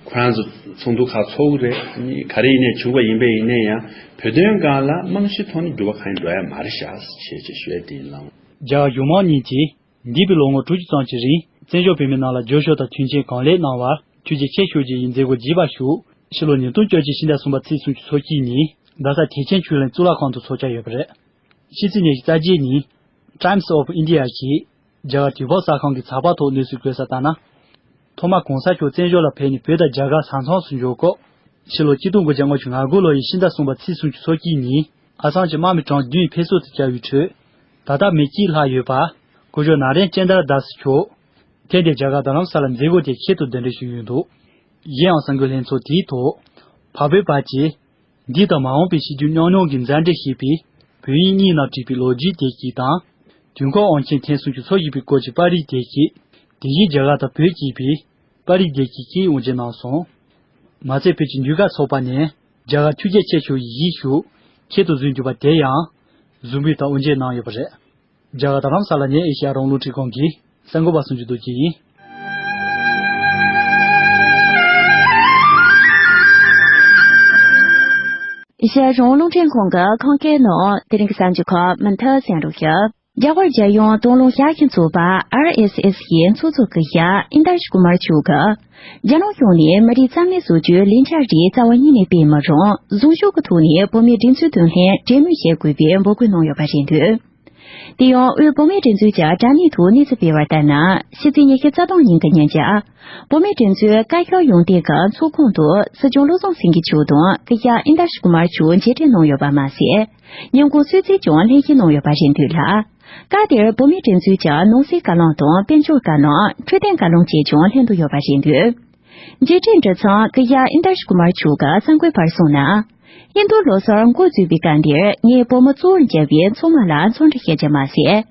ཁོ་རང་ཚོ་ཚོགས་འདུ་ཁག་ཚོགས་ཀྱི་རེད། ནི་ག་རེ་ཡིན་ནའི་བྱུང་བ་ཡིན་པས་ཡིན་ན་ཡང་བོད་དོན་སྒང་ལ་རྨང་གཞིའི་ཐོག་ནས་འགྱུར་བ་གང་ཡང་འགྲོ་ཡ་མ་རེད་ཤག་ཅེས་ཅེས་ཞུ་ཡ་དེ་ཡིན་ལགས། རྒྱ་གར་གཞུང་མང་གཉིས་ཀྱིས་འདས་པའི་ལོ་ངོ་དྲུག་ཅུ་ཙམ་གྱི་རིང་བཙན་བྱོལ་བོད་མིའི་ནང་ལ་རྒྱབ་སྐྱོར་དང་མཐུན་རྐྱེན་གང་ལེགས་གནང་བར་ཐུགས་རྗེ་ཆེ་ཞུ་རྒྱུ་ཡི་མཛད་སྒོ་བརྗིད་པ་ཞུ། ཕྱི་ལོ་ཉིས་སྟོང་བཅོ་གཅིག་ཕྱི་ཟླ་གསུམ་པ་ཚེས་སུམ་ཅུ་ཚོ་གཅིག་ཉིན་རྡ་ས་ཐེག་ཆེན་ཆོས་གླིང་གཙུག་ལག་ཁང་དུ་ཚོགས་འཆར་ཡོད་པ་རེད། ཕྱི་ཚེས་ཉི་ཤུ་རྩ་བརྒྱད་ཉིན་Times of India གིས་རྒྱ་གར་དུས་བབ་གསར་ཁང་གི་ཚགས་པར་ཐོག་གནས་ཚུལ་བཀོད་ས་ལྟར་ན། ཐོག་མར་གོང་ས་མཆོག་བཙན་བྱོལ་ལ་ཕེབས་ནས་བོད་དང་རྒྱ་གར་ས་མཚམས་སུ་འབྱོར་སྐབས། ཕྱི་ལོ་ཆིག་སྟོང་དགུ་བརྒྱ་ལྔ་བཅུ་ང་དགུ་ལོ་ཡི་ཕྱི་ཟླ་གསུམ་པ་ཚེས་སུམ་ཅུ་ཚོ་གཅིག་ཉིན་ཨ་སམ་གྱི་དམག་མི་གྲངས་བདུན་ཕེབས་བསུ་དུ་བཅར་བའི་ཁྲོད། ད་ལྟ་མི་གཅིག་ལྷག་ཡོད་པ། སྐུ་ཞབས་ན་རེན་ཅན་དར་དཱ་སི་མཆོག་ཐེངས་འདིར་རྒྱ་གར་རྡ་རམ་ས་ལར་མཛད་སྒོ་དེ་ཁྱད་དུ་འདི་འདྲ་ཞིག་ཡོད་འདུག་གཞན་ཡང་གསར་འགོད་ལྷན་ཚོགས་དེའི་ཐོག་འཕགས་བོད་བར་གྱི་འདི་དང་མ་འོངས་པའི་གཤིས་རྒྱུད་ཉམས་མྱོང་གི་མཛའ་འབྲེལ་ཞེས་པའི་བོད་དབྱིན་གཉིས་ནང་བྲིས་པའི་ལོ་རྒྱུས་དེབ་ཅིག་དང་། དུས་འཁོར་དབང་ཆེན་ཐེངས་སུམ་ཅུ་ཚོ་བཞི་པའི་སྐོར་གྱི་པར་རིས་དེབ་ཅིག་དེ་བཞིན་རྒྱ་གར་དང་བོད་ཀྱིས་པའི་པར་རིས་དེབ་ཅིག་བཅས་དབུ་འབྱེད་གནང་སོང་། མ་ཚད་བོད་ཀྱི་འགྲུལ་ཁང་ཚོགས་པ་ནས་རྒྱ་གར་ཐུགས་རྗེ་ཆེ་ཞུ་ཡི་གཞིས་བཞུགས་ཁྱད་དུ་བཟུང་གྱུར་པ་དེ་ཡང་གཟུགས་འབུལ་དང་དབུ་འབྱེད་གནང་ཡོད་པ་རེད། རྒྱ་གར་རྡ་རམ་ས་ལ་ནས་ཨེ་ཤེ་ཡ་རང་དབང་རླུང་འཕྲིན་ཁང་གི་གསར་འགོད་པ་སུ་འཇུ་རྡོ་རྗེ་ཡིན། ཨེ་ཤེ་ཡ་རང་དབང་རླུང་འཕྲིན་ཁང་གི་ཁམས་སྐད་ནང་དེ་རིང་གི་གསར་འགྱུར་ཁག་མུ་མཐུད་གསན་རོགས་ཞུ། རྒྱ་གར་རྒྱལ་ཡོངས་སྟོང་ལུང་ཞག་གི་ཚོགས་པ་ཨར་ཨེས་ཨེས་ཀྱི་ཚོགས་གཙོ་སྐུ་ཞབས་ཨིན་དར་ཤ་ཀུ་མར་མཆོག་གིས། རྒྱ་ནག་གཞུང་ནས་མི་རིགས་རྩ་མེད་བཟོ་རྒྱུའི་ལས་འཆར་རིགས་རྩ་བ་ཉིད་ནས་སྤེལ་མི་རུང་། རྫོང་ཤོག་གི་ཐོག་ནས་བོད་མིའི་སྒྲིག་འཛུགས་དོན་ལྷན་གྲོས་མོལ་བྱེད་དགོས་པའི་འབོད་སྐུལ་གནང་ཡོད་པ་རེད་འདུག་དེ་ཡང་དབུས་བོད་མིའི་སྒྲིག་འཛུགས་ཀྱི་དྲ་གནས་ཐོག་གནས་ཚུལ་སྤེལ་བར་ལྟར་ན། ཕྱི་ཚེས་ཉི་ཤུ་རྩ་གཏོང་ཉིན་གྱི་ཉིན་གྱི་བོད་མིའི་སྒྲིག་འཛུགས་བཀའ་ཤག་ཡོངས་སྡེ་གི་ཚོགས་ཁང་དུ་སྲིད་སྐྱོང་བློ་བཟང་སེང་གེ་མཆོག་དང་སྐུ་ཞབས་ཨིན་དར་ཤ་ཀུ་མར་མཆོག་མཇལ་འཕྲད་གནང་ཡོད་པ་མ་ཟད། ཉིན་གུང་གསོལ་ཚིགས་ཀྱང་ལྷན་ཞུགས་གནང་ཡོད་པ་རེད་འདུག་ལ། སྐབས་དེར་བོད་མིའི་སྒྲིག་འཛུགས་ཀྱི་ནང་སྲིད་བཀའ་བློན་དང་དཔལ་འབྱོར་བཀའ་བློན། འཕྲོད་བསྟེན་བཀའ་བློན་བཅས་ཀྱང་ལྷན་དུ་ཡོད་པ་རེད་འདུག་མཇལ་འཕྲད་གྲུབ་མཚམས་སྐུ་ཞབས་ཨིན་དར་ཤ་ཀུ་མར་མཆོག་གིས་གསར་འགོད་པར་གསུངས་ན། ཧིན་རྡུ་ལོ་སར་འགོ་འཛུགས་པའི་སྐབས་འདིར་ངས་བོད་མི་གཙོ་བོར་གྱུར་པའི་ཚོགས་མི་ལ་འཚམས་འདྲི་ཞུ་རྒྱུ་མ་ཟད།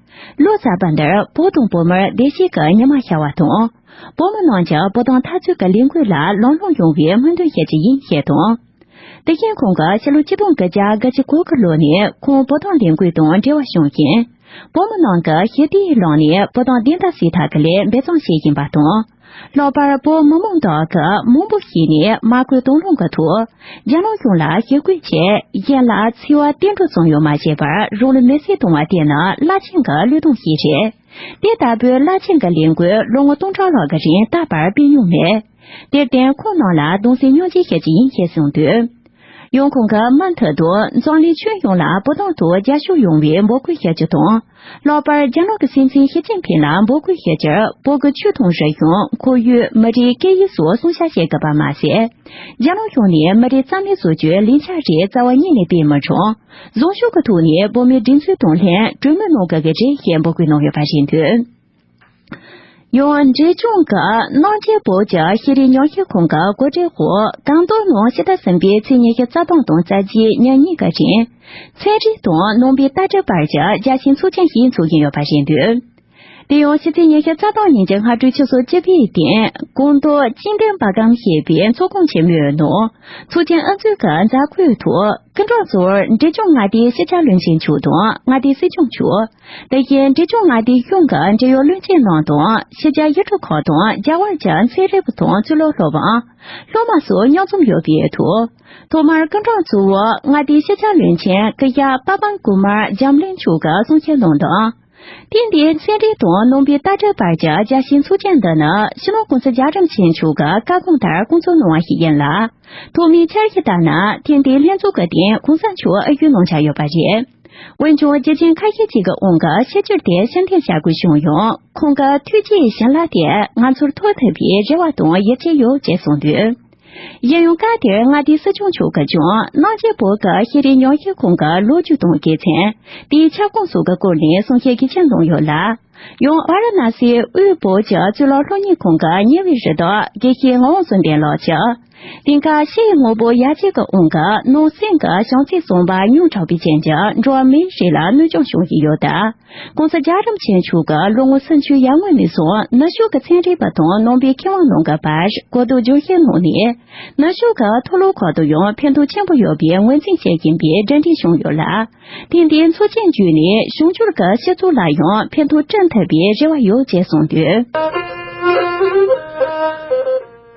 ལོ་གསར་པ་འདིར་བོད་དང་བོད་མིར་བདེ་སྐྱིད་ཀྱི་ཉི་མ་ཤར་བ་དང་། བོད་མི་རྣམས་ཀྱིས་བོད་དོན་འཐབ་རྩོད་ཀྱི་ལས་འགུལ་ལ་ལམ་ལྷོང་ཡོང་བའི་སྨོན་འདུན་ཞུ་རྒྱུ་ཡིན་ཞེས་དང་། དེ་བཞིན་ཁོང་གིས་ཕྱི་ལོ་ཆིག་སྟོང་དགུ་བརྒྱ་དགུ་བཅུ་གོ་དགུ་ལོ་ནས་ཁོང་བོད་དོན་ལས་འགུལ་དང་འབྲེལ་བ་བྱུང་ཞིང་། བོད་མི་རྣམས་ཀྱིས་ཞི་བདེའི་ལམ་ནས་བོད་དོན་བདེན་མཐའ་གསལ་ཐབས་ཀྱི་ལས་འབད་བརྩོན་བྱེད་བཞིན་པ་དང་། ལྷག་པར་བོད་མི་མང་དག་གིས་མང་པོ་ཞིག་ནས་དམག་བཀོད་དང་བླངས་ཀྱི་ཐོག་རྒྱ་ནག་གཞུང་ལ་ཞི་རྒོལ་བྱས། གཞན་ལ་འཚེ་བ་བསྟན་གྲོས་ཙམ་ཡང་མ་བྱས་པར་རང་ལུས་མེར་སྲེག་གཏོང་བ་དེ་ནི་རླབས་ཆེན་གྱི་བློས་གཏོང་ཞིག་རེད། དེ་ལྟ་བུའི་རླབས་ཆེན་གྱི་ལས་འགུལ་ལོ་ངོ་སྟོང་ཕྲག་ལྷག་གི་རིང་རྟག་པར་སྤེལ་མྱོང་མེད། དེར་བརྟེན་ཁོང་རྣམས་ལ་གདུང་སེམས་མཉམ་སྐྱེད་ཞུ་རྒྱུ་ཡིན་ཞེས་གསུངས་འདུག་ཡང་ཁོང་གིས་མུ་མཐུད་དུ་འཛམ་གླིང་ཁྱོན་ཡོངས་ལ་བོད་དོན་ཐོག་རྒྱབ་སྐྱོར་ཡོང་བའི་འབོད་སྐུལ་ཞུ་རྒྱུ་དང་། ལྷག་པར་རྒྱ་ནག་གི་སྲིད་འཛིན་ཞི་ཅིན་ཕིང་ལ་འབོད་སྐུལ་ཞུ་རྒྱུར། བོད་ཀྱི་ཆོས་དང་རིག་གཞུང་། ཁོར་ཡུག་མི་རིགས། སྐད་ཡིག་སོགས་སྲུང་བྱ་བྱེད་དགོས་པ་མ་ཟད། རྒྱ་ནག་གཞུང་ནས་མི་རིགས་རྩ་མེད་བཟོ་རྒྱུའི་ལས་འཆར་རིགས་རྩ་བ་ཉིད་ནས་སྤེལ་མི་རུང་། རྫོང་ཤོག་གི་ཐོག་ནས་བོད་མིའི་སྒྲིག་འཛུགས་དང་ལྷན་གྲོས་མོལ་གནང་དགོས་ཀྱི་རེད་ཞེས་འབོད་སྐུལ་གནང་ཡོད་པ་རེད་འདུག་ཡང་འབྲས་ལྗོངས་ཀྱི་གནང་སྦྱིན་བོད་ཀྱི་ཤེས་རིག་ཉམས་ཞིབ་ཁང་གི་གོ་སྒྲིག་འོག་གངས་སྟོད་ནང་ཕྱི་ཟླ་གསུམ་པའི་ཚེས་ཉི་ཤུ་རྩ་གཏོང་དང་རྩ་བརྒྱད་ཉིན་གཉིས་ཀྱི་རིང་། ཚན་རིག་དང་ནང་པའི་ལྟ་གྲུབ་བར་གྱི་རྒྱལ་སྤྱིའི་ཚོགས་ཆེན་ཞིག་འཚོགས་ཀྱིན་ཡོད་པ་རེད་འདུག་དེ་ཡང་ཕྱི་ཚེས་ཉི་ཤུ་རྩ་གཏོང་ཉིན་གྱི་སྔ་དྲོའི་ཆུ་ཚོད་བཅུ་པའི་སྟེང་གངས་སྟོད་ཅིང་ཏེན་པ་ཀམ་ཞེས་པའི་ཚོགས་ཁང་ཆེན་མོའི་ནང་ཚོགས་ཆེན་ཨ་མཆོག་གི་མཛད་སྒོའི་ཐོག་སྐུ་མགྲོན་གཙོ་བོར་འབྲས་ལྗོངས་མངའ་སྡེའི་ཕྱི་རྒྱལ་བློན་ཆེན་མཆོག་དང་མངའ་སྡེའི་སྲིད་སྐྱོང་མཆོག་དེ་བཞིན་འབྲས་ལྗོངས་མངའ་སྡེའི་གཞུང་གི་འབྲེལ་ཡོད་བློན་ཆེན་རྣམས་དང་ཕྱི་རྒྱལ་ཡུལ་གྲུ་ཁག་དང་རྒྱ་གར་གྱི་མཚན་རབས་དང་ཚུལ་ལོ་སློབ་དཔོན། སློབ་མ་སོགས་མཉམ་འཛོམས་ཡོད་པའི་ཐོག་ཐོག་མར་སྐུ་མགྲོན་གཙོ་བོ་མངའ་སྡེའི་ཕྱི་རྒྱལ་བློན་ཆེན་སྐུ་ཞབས་པ་པན་ཀུ་མར་འཇམ་གླིང་མཆོག་གིས་གསུང་བཤད་གནང་དོན། ཐེངས་འདིའི་ཚན་རིག་དང་ནང་པའི་ལྟ་གྲུབ་བར་གྱི་རྒྱལ་སྤྱིའི་ཚོགས་ཆེན་འདི་ནི་སྤྱི་ནོར་༸གོང་ས་༸རྒྱལ་བ་རིན་པོ་ཆེ་མཆོག་གི་བཀའ་དགོངས་ལྟར་བསྐོང་ཚོགས་གནང་བ་ཞིག་ཡིན་ལ། ཐོག་མའི་འཆར་གཞི་ལྟར་ན་ཐེངས་འདིའི་ལྷན་ཚོགས་ཀྱི་སྟེང་གོང་ས་མཆོག་ཨ་ཡོད་གནང་འཆར་ཡོད་པ་རེད། འོན་ཀྱང་རྒྱུ་རྐྱེན་ཁ་ཤས་ཅིག་གི་དབང་གིས་ཕྱི་བསྐྱོད་དེ་ཕྱིར་འཐེན་བྱ་དགོས་བྱུང་ཡང་། ཁོང་གི་ཐུགས་རྗེའི་བྱིན་རླབས་དེ་ང་ཚོར་ཐོབ་ཐུབ་པའི་རེ་བ་དང་ཡིད་ཆེས་ཡོད་ཅེས་གསུངས་འདུག་གཞན་ཡང་སྐབས་དེར་མངའ་སྡེའི་སྲིད་སྐྱོང་མཆོག་གིས་ཀྱང་གནང་སྦྱིན་བོད་ཀྱི་ཤེས་རིག་ཉམས་ཞིབ་ཁང་གི་ལོ་རྒྱུས་དང་དགེ་མཚན། དེའི་ཁྱབ་ཁོངས་སོགས་ཀྱི་སྐོར་ནས་གསུང་བཤད་གལ་ཆེན་གནང་ཡོད་ལ། ཡང་ཝཱ་ར་ཎ་སིའི་དབུས་བོད་ཀྱི་གཙུག་ལག་སློབ་གཉེར་ཁང་གི་ཉེ་བའི་རི་དྭགས་དགེ་བཤེས་ངག་དབང་བསམ་གཏན་ལགས་ཀྱིས། དེང་སྐབས་ཕྱི་ཡི་དངོས་པོ་ཡར་རྒྱས་ཀྱི་དབང་གིས་ནང་སེམས་ཀྱི་བྱང་ཚད་བཟང་པོ་ཉུང་དྲགས་པའི་རྐྱེན་གྱིས་འགྲོ་བ་མིའི་རིགས་ལ་གནོད་སྐྱོན་བྱུང་བཞིན་ཡོད་སྟབས། ྋགོང་ས་རྒྱལ་རིན་པོ་ཆེ་མཆོག་གིས་ལོ་ངོ་སུམ་ཅུའི་ཡར་སྔོན་ནས་བཟུང་ནུབ་ཕྱོགས་ཀྱི་ཚན་རིག་པ་དང་ནང་པའི་མཁས་དབང་རྣམས་ཀྱི་བར་གོ་བསྡུར་བསྒྱུར་བཤད་གནང་ནས། ནུབ་ཕྱོགས་ཀྱི་མཐོ་སློབ་ཁག་ཏུ་ཡང་ཕན་ཐོགས་ཆེན་པོ་ཡོད་པའི་ངོས་འཛིན་བྱེད་བཞིན་པའི་གྲ་སྒྲིག་བྱུང་ཡོད་ལ། ཐེངས་འདིའི་ཚོགས་ཆེན་བརྒྱུད་ནས་གཞུང་སྒེར་གྱི་སྤྱི་ཚོགས་ལ་ཡང་ཕན་ཐོགས་བསྐྲུན་ཐུབ་པའི་རེ་བ་ཡོད་ཅེས་གསུངས་འདུག་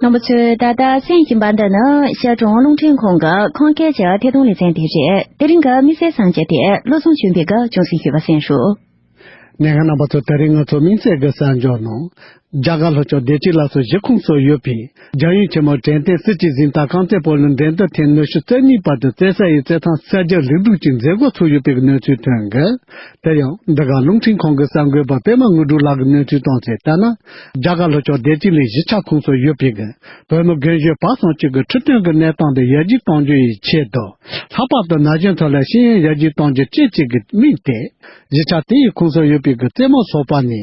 རྣམ་པ་ཚོས་ད་ལྟ་གསན་བཞིན་པ་འདི་ནི་ཤར་གྲོང་རླུང་འཕྲིན་ཁང་གི་ཁམས་སྐད་ཀྱི་ཐད་གཏོང་ལེ་ཚན་དེ་རེད། དེ་རིང་གི་དམིགས་བསལ་གསར་འགྱུར་དེ་བློ་བཟང་ཆོས་འཕེལ་གྱིས་རྒྱང་སྲིང་ཞུས་པ་གསན་ཞུ། ཉན་མཁན་རྣམ་པ་ཚོ། དེ་རིང་ང་ཚོ་དམིགས་བསལ་གྱི་གསར་འགྱུར་ནང་། རྒྱ་གར་ལྷོ་ཕྱོགས་བདེ་སྐྱིད་སླར་གསོ་གཞི་ཁོངས་སུ་ཡོད་པའི་རྒྱལ་ཡུམ་ཆེན་མོ་དྲན་རྟེན་སྲིད་སྤྱི་གཟེངས་རྟགས་རྐང་རྩེད་སྤོ་ལོའི་འགྲན་བསྡུར་ཐེངས་ཉི་ཤུ་རྩ་གཉིས་པ་དེ་རྩེ་ས་ཡི་རྩེད་ཐང་གསར་བརྗེ་ལེགས་གྲུབ་ཀྱིས་མཛད་སྒོ་ཚུགས་ཡོད་པའི་གནས་ཚུལ་ཐོན་གི། དེ་ཡང་འདི་ག་རླུང་འཕྲིན་ཁང་གི་གསར་འགོད་པ་པད་མ་དངོས་གྲུབ་ལགས་ཀྱིས་གནས་ཚུལ་བཏོན་གསལ་ལྟར་ན། རྒྱ་གར་ལྷོ་ཕྱོགས་བདེ་སྐྱིད་གླིང་གཞིས་ཆགས་ཁོངས་སུ་ཡོད་པའི་གི་བོད་མི་རྒན་གཞོན་བར་གསུམ་གཅིག་གི་འཕྲོད་བསྟེན་གྱི་གནས་སྟངས་དེ་ཡར་རྒྱས་གཏོང་རྒྱུ་ཡི་ཆེད་དུ། ལྷག་པར་དུ་ན་གཞོན་ཚོ་ལ་ཤེས་ཡོན་ཡར་རྒྱས་གཏོང་རྒྱུ་བཅས་བཅས་ཀྱི་དམིགས་ཏེ། གཞིས་ཆགས་དེ་ཡི་ཁོངས་སུ་ཡོད་པའི་གི་རྩེད་མོ་ཚོགས་པ་ནས་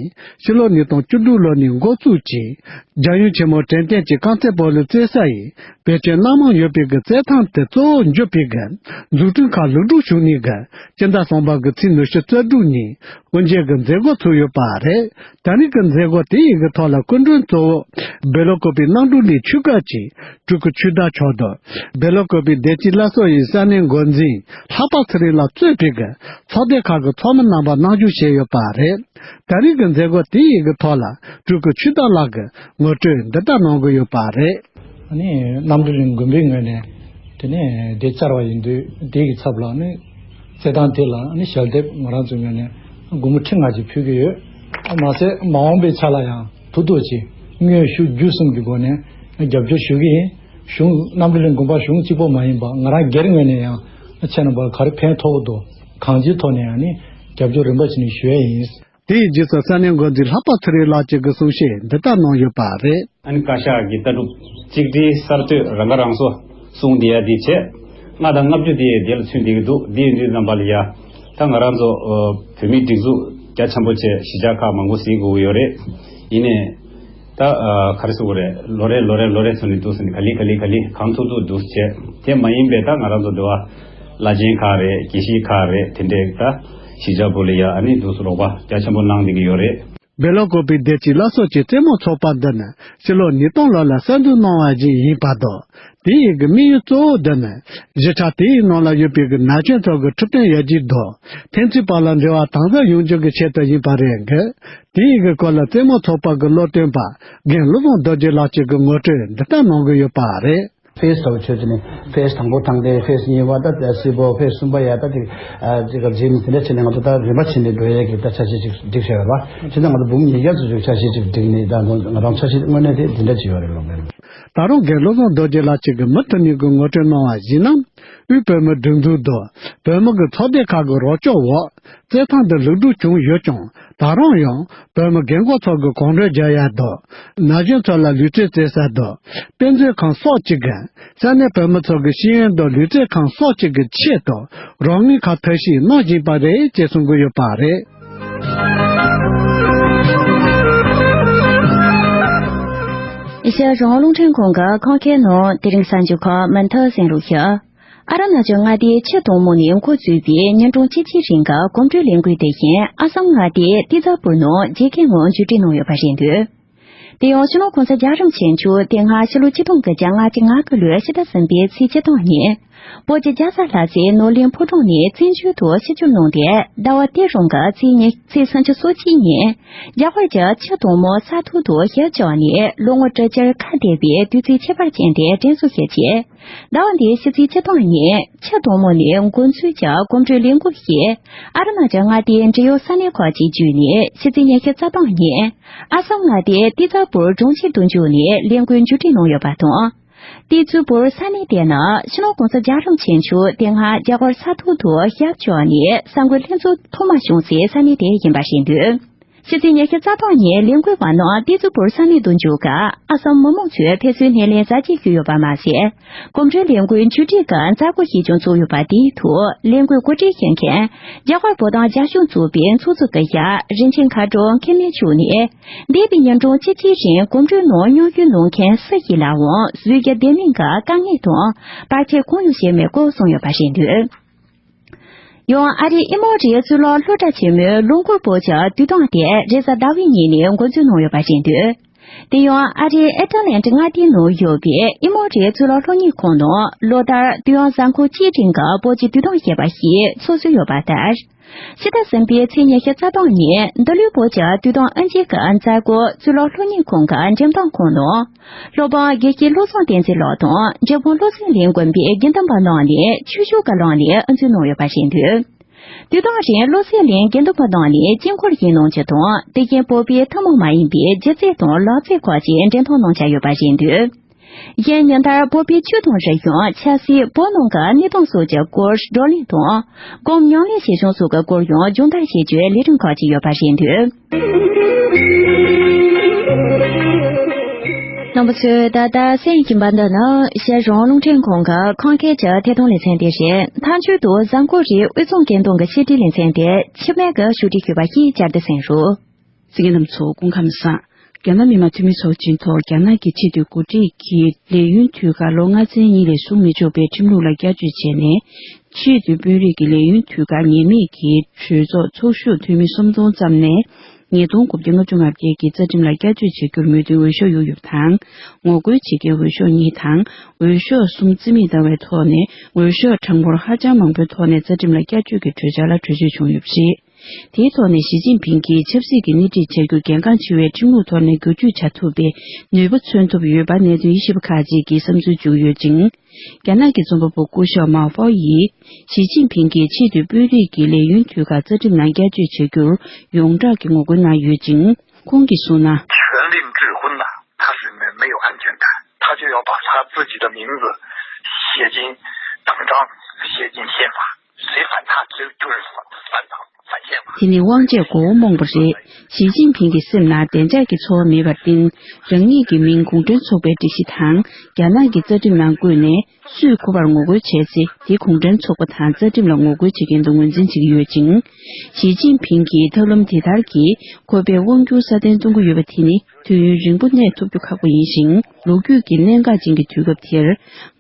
ཕྱི་ལོ་ཉིས་སྟོང་བཅུ་དྲུག་ལོ་ནས་འགོ་བཙུགས་ཀྱིས། རྒྱལ་ཡུམ་ཆེན་མོ་དྲན་རྟེན་གྱི་རྐང་རྩེད་སྤོ་ལོའི་རྩེ་ས་ཡི་བེད་སྤྱོད་སྣ་མང་ཡོད་པའི་གི་རྩེད་ཐང་དེ་གཙོ་བོ་འཇོག་པའི་གི་འཛུགས་སྐྲུན་ཁག་ལེགས་གྲུབ་བྱུང་ནས་གི་སྤྱི་ཟླ་གསུམ་པ་གི་ཚེས་ཉི་ཤུ་རྩ་དྲུག་ཉིན་དབུ་འབྱེད་ཀྱི་མཛད་སྒོ་ཚུགས་ཡོད་པ་རེད། ད་རེས་ཀྱི་མཛད་སྒོ་དེ་ཡི་གི་ཐོག་ལ་སྐུ་མགྲོན་གཙོ་བོ་སྦེ་ལ་ཀོ་པའི་གནམ་གྲུ་གླིང་ཆོས་སྒར་གྱི་སྤྲུལ་སྐུ་ཆོས་བདག་མཆོག་དང་། སྦེ་ལ་ཀོ་པའི་བདེ་སྐྱིད་སླར་གསོ་ཡི་ས་གནས་འགོ་འཛིན་ལྷག་པ་ཚེ་རིང་ལགས་གཙོས་པའི་གི་ཚོགས་སྡེ་ཁག་གི་ཚོགས་མི་རྣམ་པ་གནང་བསྐྱོད་བྱས་ཡོད་པ་རེད། ད་རེས་ཀྱི་མཛད་སྒོ་དེ་ཡི་གི་ཐོག་ལ་སྤྲུལ་སྐུ་ཆོས་བདག་ལགས་ཀྱིས་ངོ་སྤྲོད་འདི་ལྟར་གནང་གི་ཡོད་པ་རེད། ཨ་ནི་གནམ་གྲུ་གླིང་དགོན་པའི་ངོས་ནས་དེ་ནས་འདི་བཅར་བ་ཡིན་དུས་དེ་གི་ཚབ་ལ་ཨ་ནི་རྩེད་ཐང་དེ་ལ་ཨ་ནི་ཞལ་འདེབས་ང་རང་ཚོའི་ངོས་ནས་སྒོར་མོ་ཁྲི་ལྔ་ཅིག་ཕུལ་གི་ཡོད། མ་ཟད་མ་འོངས་པའི་ཆ་ལ་ཡང་ཐུགས་ཐུགས་ཀྱིས་དངོས་ཤུགས་བརྒྱུད་གསུམ་གྱི་སྒོ་ནས་རྒྱབ་སྐྱོར་ཞུ་གི་ཡིན། གཞུང་གནམ་གྲུ་གླིང་དགོན་པ་གཞུང་གཅིག་པོ་མ་ཡིན་པ་ང་རང་སྒེར་ངོས་ནས་ཡང་ཁྱེད་རྣམ་པར་ག་རེ་ཕན་ཐོགས་འདུག་གང་ཅིའི་ཐོག་ནས་ཡང་ནི་རྒྱབ་སྐྱོར་རིམ་པ་བྱས་ནས་ཞུ་ཡས་ཡིན། དེའི་རྗེས་སུ་ས་གནས་འགོ་འཛིན་ལྷག་པ་ཚེ་རིང་ལགས་ཀྱིས་གསུང་བཤད་འདི་ལྟར་གནང་ཡོད་པ་རེད། ཨ་ནི་བཀའ་ཤག་གི་ལྟ་གྲུབ་གཅིག་སྒྲིལ་གསར་གཏོད་རང་ཁ་རང་གསོ་གསུངས་བསྡད་ཡ་དེ་བྱས། ལྔ་དང་ལྔ་བཅུ་དེ་དེ་ལ་ཚུད་བསྡད་ཀྱི་འདུག་དེ་ཡིན་དུས་རྣམ་པ་ལ་ཡ། ད་ང་རང་ཚོ་བོད་མིའི་སྒྲིག་འཛུགས་རྒྱ་ཆེན་པོ་བྱས་གཞིས་ཆགས་ཁག་མང་པོ་གཟིགས་དགོས་ཀྱི་ཡོད་རེད། ཡིན་ནའི། ད་ག་རེ་ཟེར་དགོས་རེད། ལོ་རེ་ལོ་རེ་ལོ་རེ་ཚོ་ནས་འདུག་ཟེར་ནས་ག་ལེ་ག་ལེ་ག་ལེ་གང་ཐུབ་ཐུབ་འདུག་བྱས། དེ་མ་ཡིན་པའི་ད་ང་རང་ཚོ་འདི་བ་བླ་ཆེན་ཁག་རེད། དགེ་བཤེས་ཁག་རེད། དེ་འདྲས་ད་གཞིས་ཆགས་བོད་ལ་ཡ་ཨ་ནི་འདུག་སེ་རོགས་པ་རྒྱ་ཆེན་པོ་གནང་བསྡད་ཀྱི་ཡོད་རེད། སྦེ་ལ་ཀོ་པའི་བདེ་སྐྱིད་སླར་གསོ་གི་རྩེད་མོ་ཚོགས་པ་འདི་ནི་ཕྱི་ལོ་ཉིས་སྟོང་ལོ་ལ་གསར་འཛུགས་གནང་བ་ཞིག་ཡིན་པ་དང་། དེ་ཡི་གི་དམིགས་ཡུལ་གཙོ་བོ་འདི་ནི་གཞིས་ཆགས་དེ་ཡི་ནང་ལ་ཡོད་པའི་གི་ན་གཞོན་ཚོ་གི་འཕྲོད་བསྟེན་ཡར་རྒྱས་དང་ཕན་ཚུན་བར་ལ་འབྲེལ་བ་དམ་ཟབ་ཡོང་རྒྱུ་གི་ཆེད་དུ་ཡིན་པ་རེད་གི། དེ་ཡི་གི་སྐོར་ལ་རྩེད་མོ་ཚོགས་པ་གི་བློ་སྟོན་པ་རྒན་བློ་བཟང་རྡོ་རྗེ་ལགས་ཀྱིས་གི་ངོ་སྤྲོད་འདི་ལྟར་གནང་གི་ཡོད་པ་རེད། ཕེ་སི་ལྟ་བུ་ཆོས་ཅན། ཕེ་སི་དང་པོ་དང་དེ་ཕེ་སི་གཉིས་པ་ད་སིལ་བུ། ཕེ་སི་གསུམ་པ་ཡ་ད་དེ་ཨ་ཅིག་ག་རྗེས་ནས་དེ་འདྲ་བྱས་ནས་ང་ཚོ་ད་རིམ་པ་བྱས་ནས་འགྲོ་ཡས་ཀྱི་ད་འཆར་གཞི་ཅིག་སྒྲིག་བཞག་ཡོད་པ། བྱས་ཙང་ང་ཚོ་འབུམ་ཉིས་བརྒྱ་ཙམ་ཅིག་འཆར་གཞི་ཅིག་སྒྲིག་ནས་ད་ང་རང་འཆར་གཞི་དངོས་གནས་དེ་དེ་འདྲ་ཅིག་ཡོད་རེད་ལོ། ད་རུང་རྒན་བློ་བཟང་རྡོ་རྗེ་ལགས་ཀྱིས་གི་མུ་མཐུད་ནས་གི་ངོ་སྤྲོད་གནང་བ་ཡིན་ན། དབུས་བོད་མིའི་སྒྲིག་འཛུགས་དང་བོད་མི་གི་ཚོགས་སྡེ་ཁག་གི་རོགས་སྐྱོར་འོག་རྩེད་ཐང་འདི་ལེགས་གྲུབ་བྱུང་ཡོད་ཀྱང་། ད་རུང་ཡང་བོད་མི་རྒན་གོག་ཚོ་གི་གོམ་བགྲོད་རྒྱག་ཡ་དང་། ན་གཞོན་ཚོ་ལ་ལུས་རྩལ་རྩེད་ས་དང་། དཔེ་མཛོད་ཁང་སོགས་ཀྱི་གི་ས་གནས་བོད་མི་ཚོ་གི་ཤེས་ཡོན་དང་ལུས་རྩལ་ཁང་སོགས་ཀྱི་གི་ཆེད་དུ་རོགས་དངུལ་ཁག་ཐབས་ཤེས་གནང་བཞིན་པ་རེད་ཅེས་གསུང་གི་ཡོད་པ་རེད། ཨེ་ཤ་ཡ་རང་དབང་རླུང་འཕྲིན་ཁང་གི་ཁམས་སྐད་ནང་དེ་རིང་གསར་འགྱུར་ཁག་མུ་མཐུད་གསན་རོགས་ཞུ། ཨ་རུ་ན་ཅལ་མངའ་སྡེའི་ཆུ་དྭངས་མོ་ནས་འགོ་བཙུགས་པའི་ཉིན་གྲངས་གཅིག་གི་རིང་གི་གོམ་བགྲོད་ལས་འགུལ་དེ་བཞིན་ཨ་སམ་མངའ་སྡེའི་ཏི་ཛ་པུར་ནང་རྗེས་ཀའི་ངང་མཇུག་སྒྲིལ་གནང་ཡོད་པ་རེད་འདུག་དེ་ཡང་སྤྱི་ནོར་༸གོང་ས་༸རྒྱལ་བ་རིན་པོ་ཆེ་མཆོག་དེ་སྔ་ཕྱི་ལོ་ཆིག་སྟོང་དགུ་བརྒྱ་ལྔ་བཅུ་ང་དགུ་ལོའི་ཕྱི་ཟླ་གསུམ་པའི་ཚེས་བཅུ་སྟོང་ཉིན། བོད་ཀྱི་རྒྱལ་ས་ལྷ་སའི་ནོར་གླིང་ཕོ་བྲང་ནས་བཙན་བྱོལ་དུ་ཕྱིར་བསྐྱོད་གནང་སྟེ། ཟླ་བ་དེ་རང་གི་ཚེས་ཉི་ཚེས་སུམ་ཅུ་སོ་གཅིག་ཉིན། རྒྱ་གར་གྱི་ཆུ་དྭངས་མོ་ས་ཐོག་ཏུ་ཞབས་བཅགས་ནས་ལོ་ངོ་དྲུག་ཅུར་ཁ་གཏད་པའི་དུས་ཚིགས་ཁྱད་པར་ཅན་དེ་དྲན་གསོ་ཞུ་ཆེད། ཟླ་བ་འདིའི་ཕྱི་ཚེས་བཅུ་སྟོང་ཉིན་ཆུ་དྭངས་མོ་ནས་འགོ་འཛུགས་ཀྱི་གོམ་བགྲོད་ལས་འགུལ་ཞིག་ཨ་རུ་ན་ཅལ་མངའ་སྡེའི་འབྲེལ་ཡོད་ས་གནས་ཁག་ཅིག་བརྒྱུད་ནས་ཕྱི་ཚེས་ཉི་ཤུ་རྩ་གཏོང་ཉིན་ཨ་སམ་མངའ་སྡེའི་ཏི་ཛ་པུར་གྲོང་ཁྱེར་དུ་འབྱོར་ནས་ལས་འགུལ་མཇུག་སྒྲིལ་གནང་ཡོད་པ་དང་། ཏི་ཛ་པུར་ས་གནས་དེ་ནི་སྤྱི་ནོར་༸གོང་ས་༸རྒྱལ་བ་རིན་པོ་ཆེ་མཆོག་དེ་སྔ་རྒྱ་གར་ས་ཐོག་ཏུ་ཞབས་བཅགས་ནས་གསར་འགོད་ལྷན་ཚོགས་ཐོག་མ་བྱུང་སའི་ས་གནས་དེ་ཡིན་པ་རེད་འདུག་ཕྱི་ཚེས་ཉི་ཤུ་རྩ་བདུན་ཉིན་ལས་འགུལ་བ་རྣམས་ཏི་ཙུ་པུར་ས་གནས་དུ་འབྱོར་སྐབས། ཨ་སམ་མི་མང་ཚོས་ཕེབས་བསུའི་སྣེ་ལེན་གཟབ་རྒྱས་ཞུས་ཡོད་པ་མ་ཟད། གོམ་བགྲོད་ལས་འགུལ་མཇུག་སྒྲིལ་སྐབས་མཛད་སྒོ་ཞིག་ཀྱང་ཚོགས་ཡོད་པ། དེའི་ཐོག་ལས་འགུལ་གོ་སྒྲིག་བྱེད་མཁན་རྒྱ་གར་བོད་དོན་རྒྱབ་སྐྱོར་ཚོགས་པའི་ཚོགས་གཙོ་སྐུ་ཞབས་རིན་ཆེན་མཁའ་འགྲོ་མཁན་མིའི་མཆོག་ནས། འདས་པའི་ཉིན་གྲངས་བཅུ་གཅིག་རིང་གོམ་བགྲོད་ནང་མཉམ་ཞུགས་གནང་མཁན་སུ་ཞིག་ལའང་གཟུགས་ཀྱི་ལྡེ་མིག་གི་དཀའ་ངལ་དང་བར་ཆད་གང་ཡང་བྱས་མེད་སྐོར་གསུངས་ཡོད་པ་རེད་འདུག། ཡང་ཨ་རིའི་དབུས་མང་རིགས་གཙུག་ལག་སློབ་གྲྭ་ཆེན་མོའི་ལོ་འཁོར་སྤོ་སྒྱུར་དུས་སྟངས་དེ་རེས་གཟའ་ཟླ་བའི་ཉིན་ནས་འགོ་འཛུགས་གནང་ཡོད་པ་རེད་འདུག། དེ་ཡང་ཨ་རིའི་ཨེ་ཏི་ལན་ཊི་མངའ་སྡེའི་ནང་ཡོད་པའི་དབུས་མང་རིགས་གཙུག་ལག་སློབ་གཉེར་ཁང་ནང་ལོ་ལྟར་དུས་ཡུན་གཟའ་འཁོར་གཅིག་རིང་གི་སྤོ་སྒྱུར་དུས་སྟངས་ཞེས་པ་ཞིག་ཚོགས་སྲོལ་ཡོད་པ་ལྟར། ཕྱི་ཟླ་གསུམ་པའི་ཚེས་ཉི་ཤུ་རྩ་བདུན་ཉིན་འདི་ལོའི་སྤོ་སྒྱུར་དུས་སྟངས་དབུ་འབྱེད་ཀྱི་མཛད་སྒོ་གཙུག་ལག་སློབ་གཉེར་ཁང་གི་འགྲེམས་སྟོན་ཁང་ནང་། སློབ་དཔོན་དགེ་བཤེས་བློ་བཟང་བསྟན་འཛིན་ལགས་དང་འབྲས་སྤུངས་བློ་གསལ་གླིང་དགོན་པའི་དགེ་འདུན་པ་རྣམས་ནས་ཆོས་ཕྱོགས་ཀྱི་ལམ་ནས་དབུ་འཛུགས་གནང་ཡོད་པ་རེད་འདུག། དུས་དང་རིང་བློ་གསལ་གླིང་དགེ་འདུན་པ་རྣམས་ནས་དཀྱིལ་འཁོར་ཞིག་གནང་རྒྱུ་དང་། དེ་བཞིན་བོད་པའི་ཐུན་མོང་མ་ཡིན་པའི་སྒྱུ་རྩལ་དང་ལག་རྩལ་སྐོར་གྱི་འགྲེམས་སྟོན་གནང་འཆར་ཡོད་པ་རེད་འདུག། གཞན་ཉིན་ལྟར་བོད་པའི་ཆོས་དང་རིག་གཞུང་། ཆབ་སྲིད། བོད་ནང་གི་གནས་སྟངས་སོགས་ཀྱི་སྐོར་བགྲོ་གླེང་དང་། སྒོམ་ཉམས་ལེན་བྱེད་སྟངས་སོགས་ཀྱི་སྐོར་ཡང་སྦྱོང་བརྡར་བྱེད་རྒྱུའི་ལས་རིམ་ཁག་ཅིག་ཡོད་པ་རེད་འདུག། རྣམ་པ་ཚོས་ད་ལྟ་གསན་བཞིན་པ་འདི་ནི་གཞིས་གྲོང་རླུང་འཕྲིན་ཁང་གི་ཁམས་སྐད་ཀྱི་ཐད་གཏོང་ལེ་ཚན་དེ་རེད། མཐའ་མཇུག་ཏུ་གཟའ་འཁོར་རེའི་དབུས་གཙང་སྐད་གདངས་ཀྱི་བཤད་སྒྲིག་ལེ་ཚན་དེ་འཆི་མེད་ཀྱིས་ཕྱོགས་སྒྲིག་ཞུས་པ་ཞིག་བསྐྱར་དུ་གསན་རོགས། གསན་མཁན་རྣམ་ཚོ་སྐུ་ཁམས་བཟང་། རྒྱ་ནག་མི་དམངས་འཐུས་མི་ཚོགས་ཆེན་ཐོག་རྒྱ་ནག་གི་ཆེས་མཐོའི་འགོ་ཁྲིད་ཀྱིས་ལས་ཡུན་དུས་བཀག་ལོ་ལྔ་ཚན་གཉིས་ལས་ཟུར་མི་ཆོག་པའི་ཁྲིམས་ལུགས་ལ་བསྐྱར་བཅོས་བྱས་ནས། ཆེས་མཐོའི་དཔོན་རིགས་ཀྱི་ལས་ཡུན་དུས་བཀག་ངེས་མེད་ཀྱི་གྲོས་ཚོགས་ཚོགས་བཞུགས་འཐུས་མི་སུམ་སྟོང་ཙམ་ནས། ཉིས་སྟོང་དགུ་བརྒྱ་ལྔ་བཅུ་ང་བརྒྱད་ཀྱི་རྩ་ཁྲིམས་ལ་བསྐྱར་བཅོས་བྱེད་རྒྱུར་མོས་མཐུན་འོས་ཤོག་གཡུགས་ཡོད་པ་དང་། ངོ་རྒོལ་བྱེད་མཁན་འོས་ཤོག་གཉིས་དང་། འོས་ཤོག་གསུམ་རྩིས་མེད་བཏང་བའི་ཐོག་ནས། འོས་ཤོག་གྲངས་འབོར་ཧ་ཅང་མང་པོའི་ཐོག་ནས་རྩ་ཁྲིམས་ལ་བསྐྱར་བཅོས་ཀྱི་གྲོས་འཆར་ལ་གྲོས་ཆོད་བྱུང་ཡོད་པ་རེད། དེའི་ཐོག་ནས་ཞི་ཅིན་ཕིང་གིས་ཆབ་སྲིད་ཀྱི་སྣེ་ཁྲིད་བྱ་རྒྱུར་གལ་འགངས་ཆེ་བའི་ཁྲིམས་ལུགས་ཐོག་ནས་བསྒྱུར་བཅོས་བྱ་ཐུབ་པའི་ནུས་པ་མཚོན་ཐུབ་ཡོད་པ་གནད་དོན་དབྱེ་ཞིབ་པ་ཁག་ཅིག་གིས་བསམ་ཚུལ་བརྗོད་ཡོད་ཅིང་། རྒྱ་ནག་གི་རྩོམ་པ་པོ་སྐུ་ཞབས་མའོ་ཧྥོ་ཡིས། ཞི་ཅིན་ཕིང་གིས་ཆེས་མཐོའི་དཔོན་རིགས་ཀྱི་ལས་ཡུན་དུས་བཀག་རྩ་ཁྲིམས་ནང་བསྐྱར་བཅོས་བྱ་རྒྱུར་ཡོངས་གྲགས་ཀྱི་ངོ་རྒོལ་གནང་ཡོད་ཅིང་། ཁོང་གིས་གསུངས་ན། 权力制衡呢，它是没没有安全感，他就要把他自己的名字写进党章，写进宪法，谁反他就就是反反党反宪法。 དེ་ནི་དབང་ཆས་མགོ་བོ་རྨོངས་པ་རེད། ཞི་ཅིན་ཕིང་གི་སེམས་ནང་བདེ་འཇགས་ཀྱི་ཚོར་བ་མེད་པར་བརྟེན། རང་ཉིད་ཀྱི་མིང་གུང་ཁྲན་ཚོགས་པའི་སྒྲིག་གཞི་དང་རྒྱ་ནག་གི་རྩ་ཁྲིམས་ནང་བཀོད་ནས། སུས་ཁོ་པར་ངོ་རྒོལ་བྱས་ཚེ་དེ་གུང་ཁྲན་ཚོགས་པ་དང་རྩ་ཁྲིམས་ལ་ངོ་རྒོལ་བྱེད་མཁན་དུ་ངོས་འཛིན་བྱེད་ཀྱི་ཡོད་ཅིང་། ཞི་ཅིན་ཕིང་གིས་ཐབས་ལམ་དེ་ལྟར་གྱིས་ཁོ་པའི་དབང་སྒྱུར་སྲ་བརྟན་གཏོང་གི་ཡོད་པ་དེ་ནི་དུས་ཡུན་རིང་པོ་གནས་ཐུབ་རྒྱུ་ཁག་པོ་ཡིན་ཞིང་། ལོ་རྒྱུས་ཀྱི་གནད་འགག་ཅན་གྱི་དུས་སྐབས་དེར།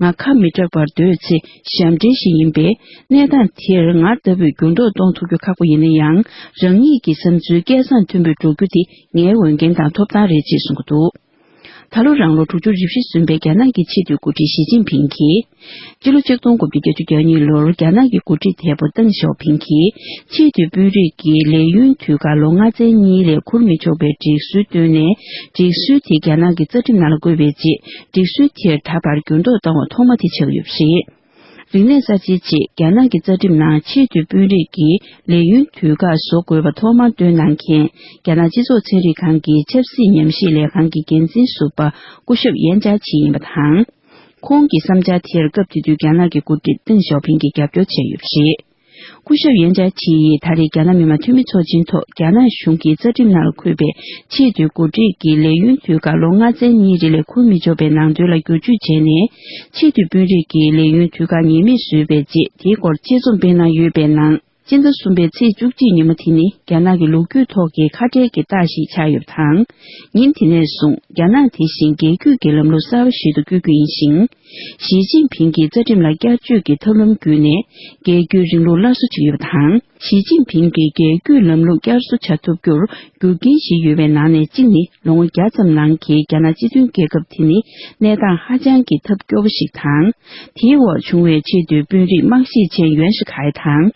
ང་ཁ་མི་གྲག་པར་སྡོད་ཚེ་ཞབས་འདྲེན་ཞིག་ཡིན་པས། གནས་སྟངས་དེར་ང་ལྟ་བུས་འགྱུར་ལྡོག་གཏོང་ཐུབ་རྒྱུ་ཁག་པོ་ཡིན་ན་ཡང་། རང་ཉིད་ཀྱི་བསམ་ཚུལ་སྐལ་བཟང་མཐོན་པོས་འགྲོ་རྒྱུ་དེ་ངའི་འོས་འགན་དང་ཐོབ་ཐང་རེད་ཅེས་གསུངས་ཀྱི་འདུག། ད་ལོ་རང་ལོ་དྲུག་ཅུ་རེ་བཞི་སོན་པའི་རྒྱ་ནག་གི་ཆེས་མཐོའི་འགོ་ཁྲིད་ཞི་ཅིན་ཕིང་གིས། སྤྱི་ལོ་ཆིག་སྟོང་དགུ་བརྒྱ་བརྒྱད་ཅུ་གྱ་གཉིས་ལོར་རྒྱ་ནག་གི་འགོ་ཁྲིད་དེ་པོ་ཏེང་ཞའོ་ཕིང་གིས་ཆེས་མཐོའི་དཔོན་རིགས་ཀྱི་ལས་ཡུན་དུས་བཀག་ལོ་ལྔ་ཚན་གཉིས་ལས་འཁུར་མི་ཆོག་པའི་སྒྲིག་སྲོལ་བཏོན་ནས། སྒྲིག་སྲོལ་དེ་རྒྱ་ནག་གི་རྩ་ཁྲིམས་ནང་ལ་བཀོད་པའི་རྗེས། སྒྲིག་སྲོལ་དེར་ད་བར་འགྱུར་ལྡོག་བཏང་བ་ཐོག་མ་དེ་ཆགས་ཡོད་པ་རེད། རིག་གནས་གསར་བརྗེའི་རྗེས་རྒྱ་ནག་གི་རྩ་ཁྲིམས་ནང་ཆེས་མཐོའི་དཔོན་རིགས་ཀྱི་ལས་ཡུན་དུས་བཀག་བཟོ་དགོས་པ་ཐོག་མར་བཏོན་གནང་མཁན་རྒྱ་ནག་སྤྱི་ཚོགས་ཚན་རིག་ཁང་གི་ཆབ་སྲིད་ཉམས་ཞིབ་ལས་ཁང་གི་འགན་འཛིན་ཟུར་པ་སྐུ་ཞབས་ཡན་ཅཱ་ཆི་ཡིན་པ་དང་། ཁོང་གི་བསམ་འཆར་དེར་སྐབས་དེ་དུས་རྒྱ་ནག་གི་འགོ་ཁྲིད་ཏེང་ཞའོ་ཕིང་གིས་རྒྱབ་སྐྱོར་བྱས་ཡོད་པ་རེད། སྐུ་ཞབས་ཡན་ཅཱ་ཆི་ཡིས་ད་རེས་རྒྱ་ནག་མི་དམངས་འཐུས་མི་ཚོགས་ཆེན་ཐོག་རྒྱ་ནག་གཞུང་གི་རྩ་ཁྲིམས་ནང་ལ་འཁོད་པའི་ཆེས་མཐོའི་འགོ་ཁྲིད་ཀྱི་ལས་ཡུན་དུས་བཀག་ལོ་ལྔ་ཚན་གཉིས་རིང་ལས་འཁུར་མི་ཆོག་པའི་ནང་དོན་ལ་བསྒྱུར་བཅོས་བྱས་ནས། ཆེས་མཐོའི་དཔོན་རིགས་ཀྱི་ལས་ཡུན་དུས་བཀག་ངེས་མེད་བཟོས་པའི་རྗེས། དེའི་སྐོར་ཆེད་རྩོམ་སྤེལ་གནང་ཡོད་པའི་ནང་། སྤྱི་ཟླ་གསུམ་པའི་ཚེས་བཅུ་གཅིག་ཉིན་མོ་དེ་ནི་རྒྱ་ནག་གི་ལོ་རྒྱུས་ཐོག་གི་ཁ་བྲལ་གྱི་རྟགས་ཤིག་ཆགས་ཡོད་པ་དང་། ཉིན་དེ་ནས་བཟུང་རྒྱ་ནག་དེ་བཞིན་རྒྱལ་རྒྱུད་ཀྱི་ལམ་ལུགས་གསར་པ་ཞིག་ཏུ་བསྐྱོད་རྒྱུ་ཡིན་ཞིང་། ཞི་ཅིན་ཕིང་གིས་རྩ་ཁྲིམས་ལ་བསྐྱར་བཅོས་ཀྱི་ཐབས་ལམ་བརྒྱུད་ནས། རྒྱལ་རྒྱུད་རིང་ལུགས་སླར་གསོ་བྱེད་ཀྱི་ཡོད་པ་དང་། ཞི་ཅིན་ཕིང་གིས་རྒྱལ་རྒྱུད་ལམ་ལུགས་བསྐྱར་གསོ་བྱ་ཐུབ་རྒྱུར་རྒྱུ་རྐྱེན་བཞི་ཡོད་པའི་ནང་ནས་གཅིག་ནི། ལོ་ངོ་བརྒྱ་ཙམ་ནང་གི་རྒྱ་ནག་སྤྱི་མཐུན་རྒྱལ་ཁབ་དེ་ནི་གནས་སྟངས་ཧ་ཅང་གི་ཐབས་སྐྱོ་པོ་ཞིག་དང་། དེའི་འོག་བྱུང་བའི་ཆེས་མཐོའི་དཔོན་རིགས་དམག་ཤེད་ཅན་ཡོན་ཧྲི་ཁའེ་དང་།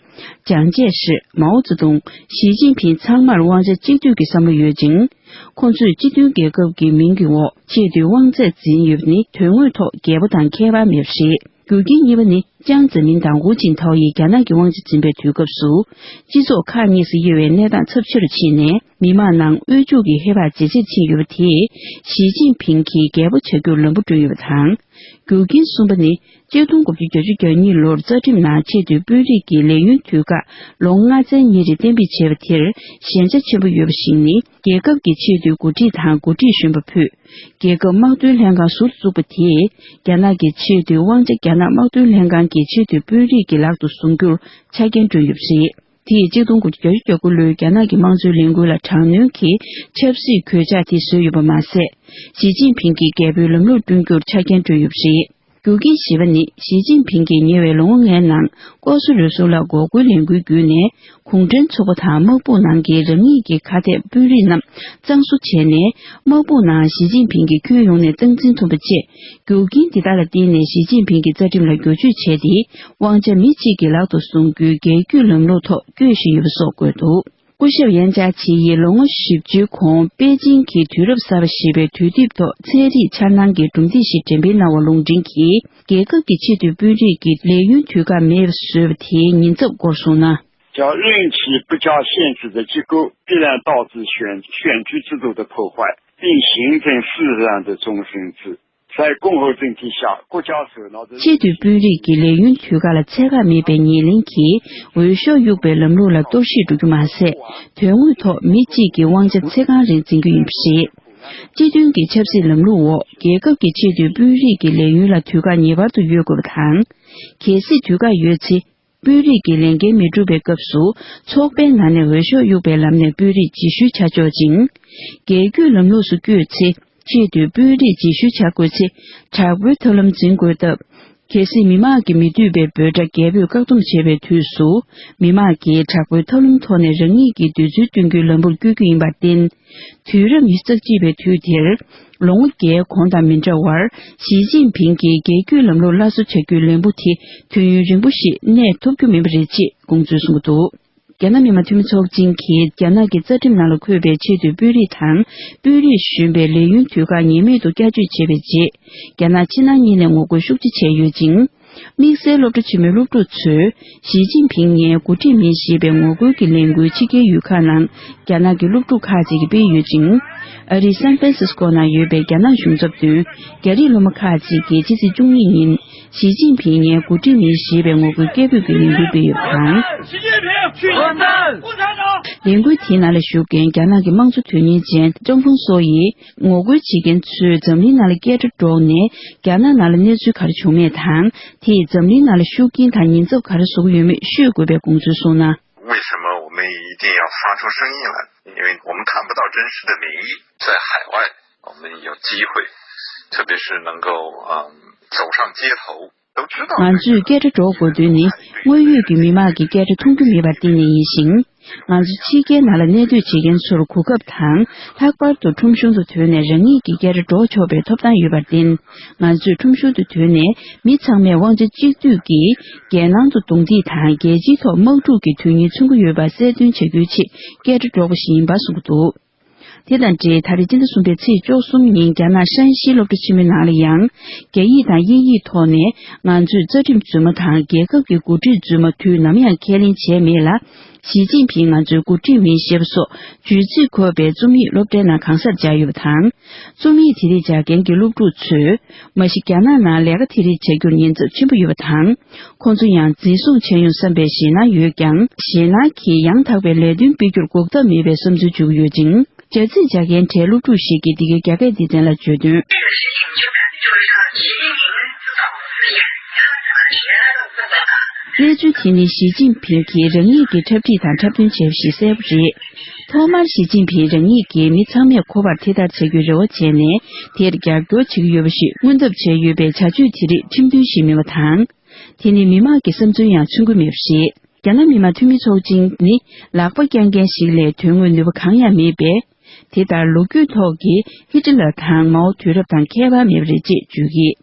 ཅང་ཅེ་ཧྲི། མའོ་ཙེ་ཏུང་། ཞི་ཅིན་ཕིང་ཚང་མར་དབང་ཆ་གཅིག་སྡུད་ཀྱི་བསམ་བློ་ཡོད་ཅིང་། ཁོང་ཚོས་སྤྱི་མཐུན་རྒྱལ་ཁབ་ཀྱི་མིང་གི་འོག་ཆེས་མཐོའི་དབང་ཚད་འཛིན་ཡོད་པ་ནི་དོན་དངོས་ཐོག་རྒྱལ་པོ་དང་ཁྱད་པར་མེད་པ་རེད། རྒྱུ་རྐྱེན་གཉིས་པ་ནི། ཅང་ཙེ་མིན་དང་ཧུའུ་ཅིན་ཐའོ་ཡིས་རྒྱ་ནག་གི་དབང་ཆ་འཛིན་པའི་དུས་སྐབས་སུ། སྤྱི་ཚོགས་ཁག་གཉིས་སུ་དབྱེ་བའི་གནས་སྟངས་ཚབས་ཆེ་རུ་ཕྱིན་ནས། མི་མང་ནང་དབུལ་ཕྱུག་གི་ཧེ་བག་ཇེ་ཆེར་ཕྱིན་ཡོད་པ་དེས། ཞི་ཅིན་ཕིང་གི་རྒྱལ་པོ་བྱ་རྒྱུར་ལམ་བུ་བསྐྲུན་ཡོད་པ་དང་། རྒྱུ་རྐྱེན་གསུམ་པ་ནི། གཅིག་སྟོང་དགུ་བརྒྱ་བརྒྱད་ཅུ་གྱ་གཉིས་ལོར་རྩ་ཁྲིམས་ནང་ཆེས་མཐོའི་དཔོན་རིགས་ཀྱི་ལས་ཡུན་དུས་བཀག་ལོ་ལྔ་ཚན་ཉིན་རེ་གཏན་འབེབས་བྱས་པ་དེར་ཞན་ཆ་ཆེན་པོ་ཡོད་པ་ཞིག་ནི། རྒྱལ་ཁབ་ཀྱི་ཆེས་མཐོའི་འགོ་ཁྲིད་དང་འགོ་ཁྲིད་གཞོན་པ་ཕུད། རྒྱལ་ཁབ་དམག་དོན་ལྷན་ཁང་ཟུར་དུ་བཙུགས་པ་དེས། རྒྱ་ནག་གི་ཆེས་མཐོའི་དབང་ཆ་རྒྱ་ནག་དམག་དོན་ལྷན་ཁང་གི་ཆེས་མཐོའི་དཔོན་རིགས་ཀྱི་ལག་ཏུ་བཟུང་རྒྱུར་ཆ་རྐྱེན་བསྐྲུན་ཡོད་པ་རེད། དེས་གཅིག་སྟོང་དགུ་བརྒྱ་བརྒྱད་ཅུ་གྱ་དགུ་ལོའི་རྒྱ་ནག་གི་དམངས་གཙོའི་ལས་འགུལ་ལ་དྲག་གནོན་གྱི་ཆབ་སྲིད་གོད་ཆག་དེ་བཟོས་ཡོད་པ་མ་ཟད། ཞི་ཅིན་ཕིང་གིས་རྒྱལ་པོའི་ལམ་ལུགས་བསྐྲུན་རྒྱུར་ཆ་རྐྱེན་བསྐྲུན་ཡོད་པ་རེད། རྒྱུ་རྐྱེན་བཞི་པ་ནི། ཞི་ཅིན་ཕིང་གིས་ཉེ་བའི་ལོ་ངོ་ལྔའི་ནང་ལྐོག་ཟ་རུལ་སུངས་ལ་འགོག་རྒོལ་ལས་འགུལ་བརྒྱུད་ནས། གུང་ཁྲན་ཚོགས་པ་དང་དམག་དཔུང་ནང་གི་རང་ཉིད་ཀྱི་ཁ་གཏད་དཔོན་རིགས་རྣམས་གཙང་བཟོ་བྱས་ནས། དམག་དཔུང་ནང་ཞི་ཅིན་ཕིང་གིས་ཁྱོན་ཡོངས་ནས་སྟངས་འཛིན་ཐུབ་པ་བཅས། རྒྱུ་རྐྱེན་འདི་དག་ལ་བརྟེན་ནས་ཞི་ཅིན་ཕིང་གིས་རྩ་ཁྲིམས་ལ་བསྒྱུར་བཅོས་བྱས་ཏེ། དབང་ཆ་མི་གཅིག་གི་ལག་ཏུ་བཟུང་རྒྱུའི་རྒྱལ་བརྒྱུད་ལམ་ལུགས་ཐོག་བསྐྱོད་བཞིན་ཡོད་པ་སོགས་བཀོད་འདུག་སྐུ་ཞབས་ཡན་ཅཱ་ཆི་ཡིས་ལོ་ངོ་བཞི་བཅུའི་གོང་པེ་ཅིང་གི་དུས་རབས་གསར་པ་ཞེས་པའི་དུས་དེབ་ཐོག་ཚན་རིག་འཆར་སྣང་གི་གྲུབ་འབྲས་ཤིག་འགྲེམས་སྤེལ་གནང་བ་རླུང་འཕྲིན་གྱིས། རྒྱལ་ཁབ་ཀྱི་ཆེས་མཐོའི་དཔོན་རིགས་ཀྱི་ལས་ཡུན་དུས་བཀག་མེད་པར་བཟོས་པ་དེའི་ཉེན་ཚབས་སྐོར་གསུངས་ན། 叫任期不加限制的结构必然导致选选举制度的破坏，并形成势力的终身制。在共和政体下，国家首脑的 ཆེས་མཐོའི་དཔོན་རིགས་ཀྱི་ལས་ཡུན་དུས་བཀག་ལ་ཚད་བཀག་མེད་པའི་ཉེར་ལེན་གྱིས། འོས་ཤོག་གཡུག་པའི་ལམ་ལུགས་ལ་གཏོར་བཤིག་འགྲོ་རྒྱུ་མ་ཟད། དོན་དངོས་ཐོག་མི་གཅིག་གི་དབང་ཆ་ཚེ་གང་རིང་འཛིན་རྒྱུ་ཡིན་པ་རེད། སྤྱི་མཐུན་གྱི་ཆབ་སྲིད་ལམ་ལུགས་འོག་རྒྱལ་ཁབ་ཀྱི་ཆེས་མཐོའི་དཔོན་རིགས་ཀྱི་ལས་ཡུན་ལ་དུས་བཀག་ངེས་པར་དུ་ཡོད་དགོས་པ་དང་། གལ་སྲིད་དུས་བཀག་ཡོད་ཚེ། དཔོན་རིགས་ཀྱི་ལས་འགན་མི་འགྲུབ་པའི་སྐབས་སུ། ཚོགས་པའི་ནང་ནས་འོས་ཤོག་གཡུག་པའི་ལམ་ནས་དཔོན་རིགས་རྗེས་ཤུལ་ཆ་འཇོག་ཅིང་། རྒྱལ་བརྒྱུད་ལམ་ལུགས་སུ་བསྐྱོད་ཚེ། ཆེས་མཐོའི་དཔོན་རིགས་རྗེས་ཤུལ་བྱ་དགོས་ཚེ། དྲག་པོའི་ཐབས་ལམ་འཛིན་དགོས་སྟབས། གལ་སྲིད་མི་དམངས་ཀྱིས་མི་འདོད་པའི་འབོད་སྒྲ་རྒྱལ་པོས་བཀག་སྡོམ་བྱེད་པའི་དུས་སུ། མི་དམངས་ཀྱིས་དྲག་པོའི་ཐབས་ལམ་ཐོག་ནས་རང་ཉིད་ཀྱི་འདོད་ཚུལ་སྟོན་རྒྱུའི་ལམ་བུར་བསྐྱོད་རྒྱུ་ཡིན་པར་བརྟེན། དུས་རབས་ཉི་ཤུ་རྩ་གཅིག་པའི་དུས་དེར། ལོ་ངོ་བརྒྱའི་གོང་དང་མི་འདྲ་བར། ཞི་ཅིན་ཕིང་གིས་རྒྱལ་བརྒྱུད་ལམ་ལུགས་སླར་གསོ་བྱ་རྒྱུའི་ལམ་བུ་དེ་དུས་ཡུན་རིང་པོ་ཞིག་གནས་ཐུབ་རྒྱུ་མིན་པ་རེད་ཅེས་དགོངས་ཚུལ་གསུངས་འདུག་རྒྱ་ནག་མི་དམངས་འཐུས་མི་ཚོགས་ཆེན་གྱིས་རྒྱ་ནག་གི་རྩ་ཁྲིམས་ནང་ལ་འཁོད་པའི་ཆེས་མཐོའི་དཔོན་རིགས་དང་། དཔོན་རིགས་གཞོན་པའི་ལས་ཡུན་དུས་བཀག་ངེས་མེད་དུ་བསྐྱར་བཅོས་བྱས་པའི་རྗེས། རྒྱ་ནག་ཕྱི་ནང་གཉིས་ནས་ངོ་རྒོལ་ཤུགས་ཆེ་བྱས་ཡོད་ཅིང་། དམིགས་བསལ་སློབ་གྲྭ་ཆེན་མོའི་སློབ་ཕྲུག་ཚོས། ཞི་ཅིན་ཕིང་ངའི་འགོ་ཁྲིད་མིན་ཞེས་པའི་ངོ་རྒོལ་གྱི་ལས་འགུལ་ཕྱི་རྒྱལ་ཡུལ་ཁག་ནང་རྒྱ་ནག་གི་སློབ་ཕྲུག་ཁག་ཅིག་གིས་སྤེལ་ཡོད་ཅིང་། ཨ་རིའི་སན་ཧྥ་རན་སིས་ཀོ་ནང་ཡོད་པའི་རྒྱ་ནག་གཞུང་ཚབ་དོན་རྒྱ་རིགས་སློབ་མ་ཁག་ཅིག་གིས་ཕྱི་ཚེས་བཅུ་གཉིས་ཉིན། ཞི་ཅིན་ཕིང་ངའི་འགོ་ཁྲིད་མིན་ཞེས་པའི་ངོ་རྒོལ་སྐད་འབོད་ཀྱི་ལས་འགུལ་སྤེལ་ཡོད་པ་དང་། ལས་འགུལ་དེའི་ནང་ལ་ཞུགས་མཁན་རྒྱ་ནག་གི་དམངས་གཙོ་དོན་གཉེར་ཅན་ཀྲང་ཧྥུང་སོ་ཡིས། ངོ་རྒོལ་བྱེད་མཁན་ཚོས་འཛམ་གླིང་ནང་ལ་སྐད་སྒྲ་སྒྲོག་ནས། རྒྱ་ནག་ནང་ལ་གནས་ཚུལ་ག་རེ་བྱུང་མེད་དང་། དེས་འཛམ་གླིང་ནང་ལ་ཤུགས་རྐྱེན་དང་ཉེན་ཚབས་ག་རེ་བཟོ་གི་ཡོད་མེད་ཤོད་དགོས་པའི་དགོངས་ཚུལ་གསུངས་ན། 为什么我们一定要发出声音来？因为我们看不到真实的民意，在海外，我们有机会，特别是能够嗯走上街头，都知道。 ང་ཚོས་སྐད་སྒྲ་སྒྲོག་དགོས་དོན་ནི། དངོས་ཡོད་ཀྱི་མི་དམངས་ཀྱི་སྐད་སྒྲ་མཐོང་རྒྱུ་མེད་པར་བརྟེན་ནས་ཡིན་ཞིང་། ང་ཚོ་ཕྱི་རྒྱལ་ནང་ལ་གནས་སྡོད་བྱེད་མཁན་ཚོར་གོ་སྐབས་དང་། ལྷག་པར་དུ་ཁྲོམ་གཞུང་དུ་ཐོན་ནས་རང་ཉིད་ཀྱི་སྐད་སྒྲ་སྒྲོག་ཆོག་པའི་ཐོབ་ཐང་ཡོད་པར་བརྟེན། ང་ཚོས་ཁྲོམ་གཞུང་དུ་ཐོན་ནས་མི་ཚང་མས་དབང་ཆ་གཅིག་སྡུད་ཀྱིས་རྒྱལ་ནང་དུ་རྡུང་རྡེག་དང་རྒྱལ་སྤྱིའི་ཐོག་དམག་འཁྲུག་གི་དོན་སྙིང་མཚོན་གྱི་ཡོད་པ་གསལ་སྟོན་བྱ་རྒྱུའི་ཆེད་སྐད་སྒྲ་སྒྲོག་པ་ཞིག་ཡིན་པ་གསུངས་འདུག་དེ་དང་འབྲེལ་ད་རེས་སྤྱི་ཟླ་གསུམ་པའི་ཚེས་བཅུ་གསུམ་ཉིན་རྒྱ་ནག་ཧྲན་ཞི་སློབ་གྲྭ་ཆེན་མོའི་ནང་ལ་ཡང་། རྒྱ་ཡིག་དང་དབྱིན་ཡིག་ཐོག་ནས་ང་ཚོས་རྩ་ཁྲིམས་རྫུན་མ་དང་རྒྱལ་ཁབ་ཀྱི་འགོ་ཁྲིད་རྫུན་མ་དུས་ནམ་ཡང་ཁས་ལེན་བྱས་མེད་ལ། ཞི་ཅིན་ཕིང་ང་ཚོའི་འགོ་ཁྲིད་མིན་ཞེས་པ་སོགས་བརྗོད་ཚིག་འཁོད་པའི་རྩོམ་ཡིག་སློབ་གྲྭའི་ནང་གང་སར་སྦྱར་ཡོད་པ་དང་། རྩོམ་ཡིག་དེ་རིགས་སྦྱར་མཁན་གྱི་སློབ་ཕྲུག་ཚོས། མ་གཞི་རྒྱ་ནག་ནང་ལས་ཀ་དེ་རིགས་བྱ་རྒྱུར་ཉེན་ཚབས་ཆེན་པོ་ཡོད་པ་དང་། ཁོང་ཚོ་ཡང་འཛིན་བཟུང་བྱས་ཡོང་བསམ་པའི་ཞེད་སྣང་ཡོད་ཀྱང་། ཞེད་སྣང་གིས་ཡང་དག་པའི་ལས་དོན་སྤེལ་རྒྱུར་འགོག་ཐབས་མེད་པའི་བསམ་ཚུལ་བརྗོད་ཀྱི་ཡོད་ཅིང་། སྦྱར་ཚིག་སྦྱར་མཁན་གྲས་སློབ་ཕྲུག་ཞིག་གིས་འདི་གའི་རྒྱ་སྐད་སྡེ་ཚན་ལ་བརྗོད་དོན། གནས་ཚུལ་དེ་ནི་ཞི་ཅིན་ཕིང་གིས་རང་ཉིད་ཀྱི་འཁྲབ་ཁྲིད་དང་འཁྲབ་སྟོན་བྱས་པ་ཞིག་གསལ་པོ་རེད། ཐོག་མར་ཞི་ཅིན་ཕིང་རང་ཉིད་ཀྱིས་མི་ཚང་མས་གོ་བར་དེ་ལྟར་བྱ་རྒྱུའི་རེ་བ་བྱས་ནས། དེར་རྒྱབ་སྐྱོར་བྱེད་ཀྱི་ཡོད་པ་ཞིག་མངོན་ཐབས་བྱས་ཡོད་པའི་བྱ་སྤྱོད་དེ་རིགས་ཁྲིམས་མཐུན་ཞིག་མིན་པ་དང་། དེ་ནི་མི་དམངས་ཀྱི་བསམ་ཚུལ་ཡང་མཚོན་གྱི་མེད་པ་རེད། རྒྱ་ནག་མི་དམངས་འཐུས་མི་ཚོགས་ཆེན་ནི་ལག་པ་བརྐྱང་མཁན་ཞིག་ལས་དོན་དངོས་ནུས་པ་གང་ཡང་མེད་པས། དེ་ལྟར་ལོ་རྒྱུས་ཐོག་གི་ཧི་ཏི་ལར་དང་མའོ་དུས་རབས་དང་ཁྱད་པར་མེད་པ་རེད་ཅེས་བརྗོད་ཀྱིས།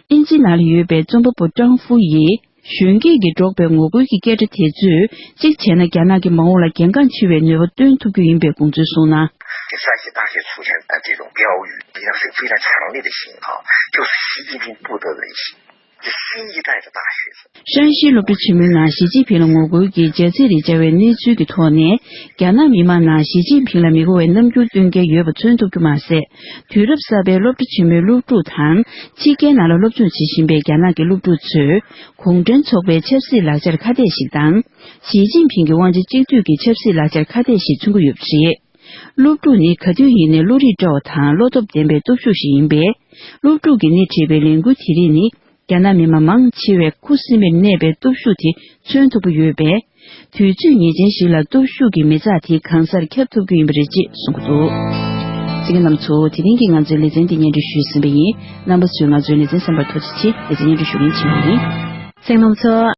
དབྱིན་ཇི་ནང་ལ་ཡོད་པའི་རྩོམ་པ་པོ་ཀྲང་ཧྥུ་ཡིས། གཞོན་སྐྱེས་ཀྱིས་སྒྲོག་པའི་ངོ་རྒོལ་གྱི་སྐད་སྒྲ་དེ་ཚོས་གཅིག་བྱས་ན་རྒྱ་ནག་གི་མ་འོངས་ལ་གལ་འགངས་ཆེ་བའི་ནུས་པ་བཏོན་ཐུབ་རྒྱུ་ཡིན་པའི་དགོངས་ཚུལ་གསུངས་ན། 在山西大学出现的这种标语，已经是非常强烈的信号，就是习近平不得人心。ཧྲན་ཞིའི་སློབ་གྲྭ་ཆེན་མོའི་ནང་ཞི་ཅིན་ཕིང་ལ་ངོ་རྒོལ་གྱི་ལྗགས་ཚིག་རེ་བཅར་བའི་གནས་ཚུལ་གྱི་ཐོག་ནས། རྒྱ་ནག་མི་མང་ནང་ཞི་ཅིན་ཕིང་ལ་མི་དགའ་བའི་རྣམ་འགྱུར་སྟོན་མཁན་ཡོད་པ་མཚོན་ཐུབ་རྒྱུ་མ་ཟད། དུས་རབས་གསར་པའི་སློབ་གྲྭ་ཆེན་མོའི་སློབ་ཕྲུག་དང་། ཕྱི་རྒྱལ་ནང་ལ་སློབ་སྦྱོང་བྱེད་བཞིན་པའི་རྒྱ་ནག་གི་སློབ་ཕྲུག་ཚོས། གུང་ཁྲན་ཚོགས་པའི་ཆབ་སྲིད་ལག་ཆར་ཁ་གཏད་ཞིག་དང་། ཞི་ཅིན་ཕིང་གི་དབང་ཆ་གཅིག་སྡུད་ཀྱི་ཆབ་སྲིད་ལག་ཆར་ཁ་གཏད་ཞིག་མཚོན་གྱི་ཡོད་པ་རེད། སློབ་ཕྲུག་ནི་ག་དུས་ཡིན་ནའི་བློ་རིག་བཀྲ་བ་དང་བློ་སྟོབས་ལྡན་པའི་སྟོབས་ཤུགས་ཤིག་ཡིན་པས། སློབ་ཕྲུག་གིས་སྣེ་ཁྲིད་པའི་ལས་འགུལ་དེ་རིགས་ནི། རྒྱ་ནག་མི་དམངས་མང་ཆེ་བས་ཁུ་སིམ་མེར་གནས་པའི་སྟོབས་ཤུགས་དེ་མཚོན་ཐུབ་ཀྱི་ཡོད་པས། དུས་ཚོད་ངེས་ཅན་ཞིག་ལ་སྟོབས་ཤུགས་ཀྱི་མི་ཚགས་དེ་གང་སར་ཁྱབ་ཐུབ་ཀྱི་ཡིན་པ་རེད་ཅེས་གསུངས་ཀྱི་འདུག། གསན་མཁན་རྣམ་ཚོ། དེ་རིང་གི་ང་ཚོའི་ལེ་ཚན་འདི་སྙན་སྒྲོན་ཞུས་ཟིན་པ་ཡིན། རྣམ་པ་ཚོས་ང་ཚོའི་ལེ་ཚན་གསན་པར་ཐུགས་རྗེ་ཆེ། ལེ་ཚན་སྙན་སྒྲོན་ཞུ་མཁན་ཆེན་མོ་ཡིན། གསན་མཁན་རྣམ་ཚོ།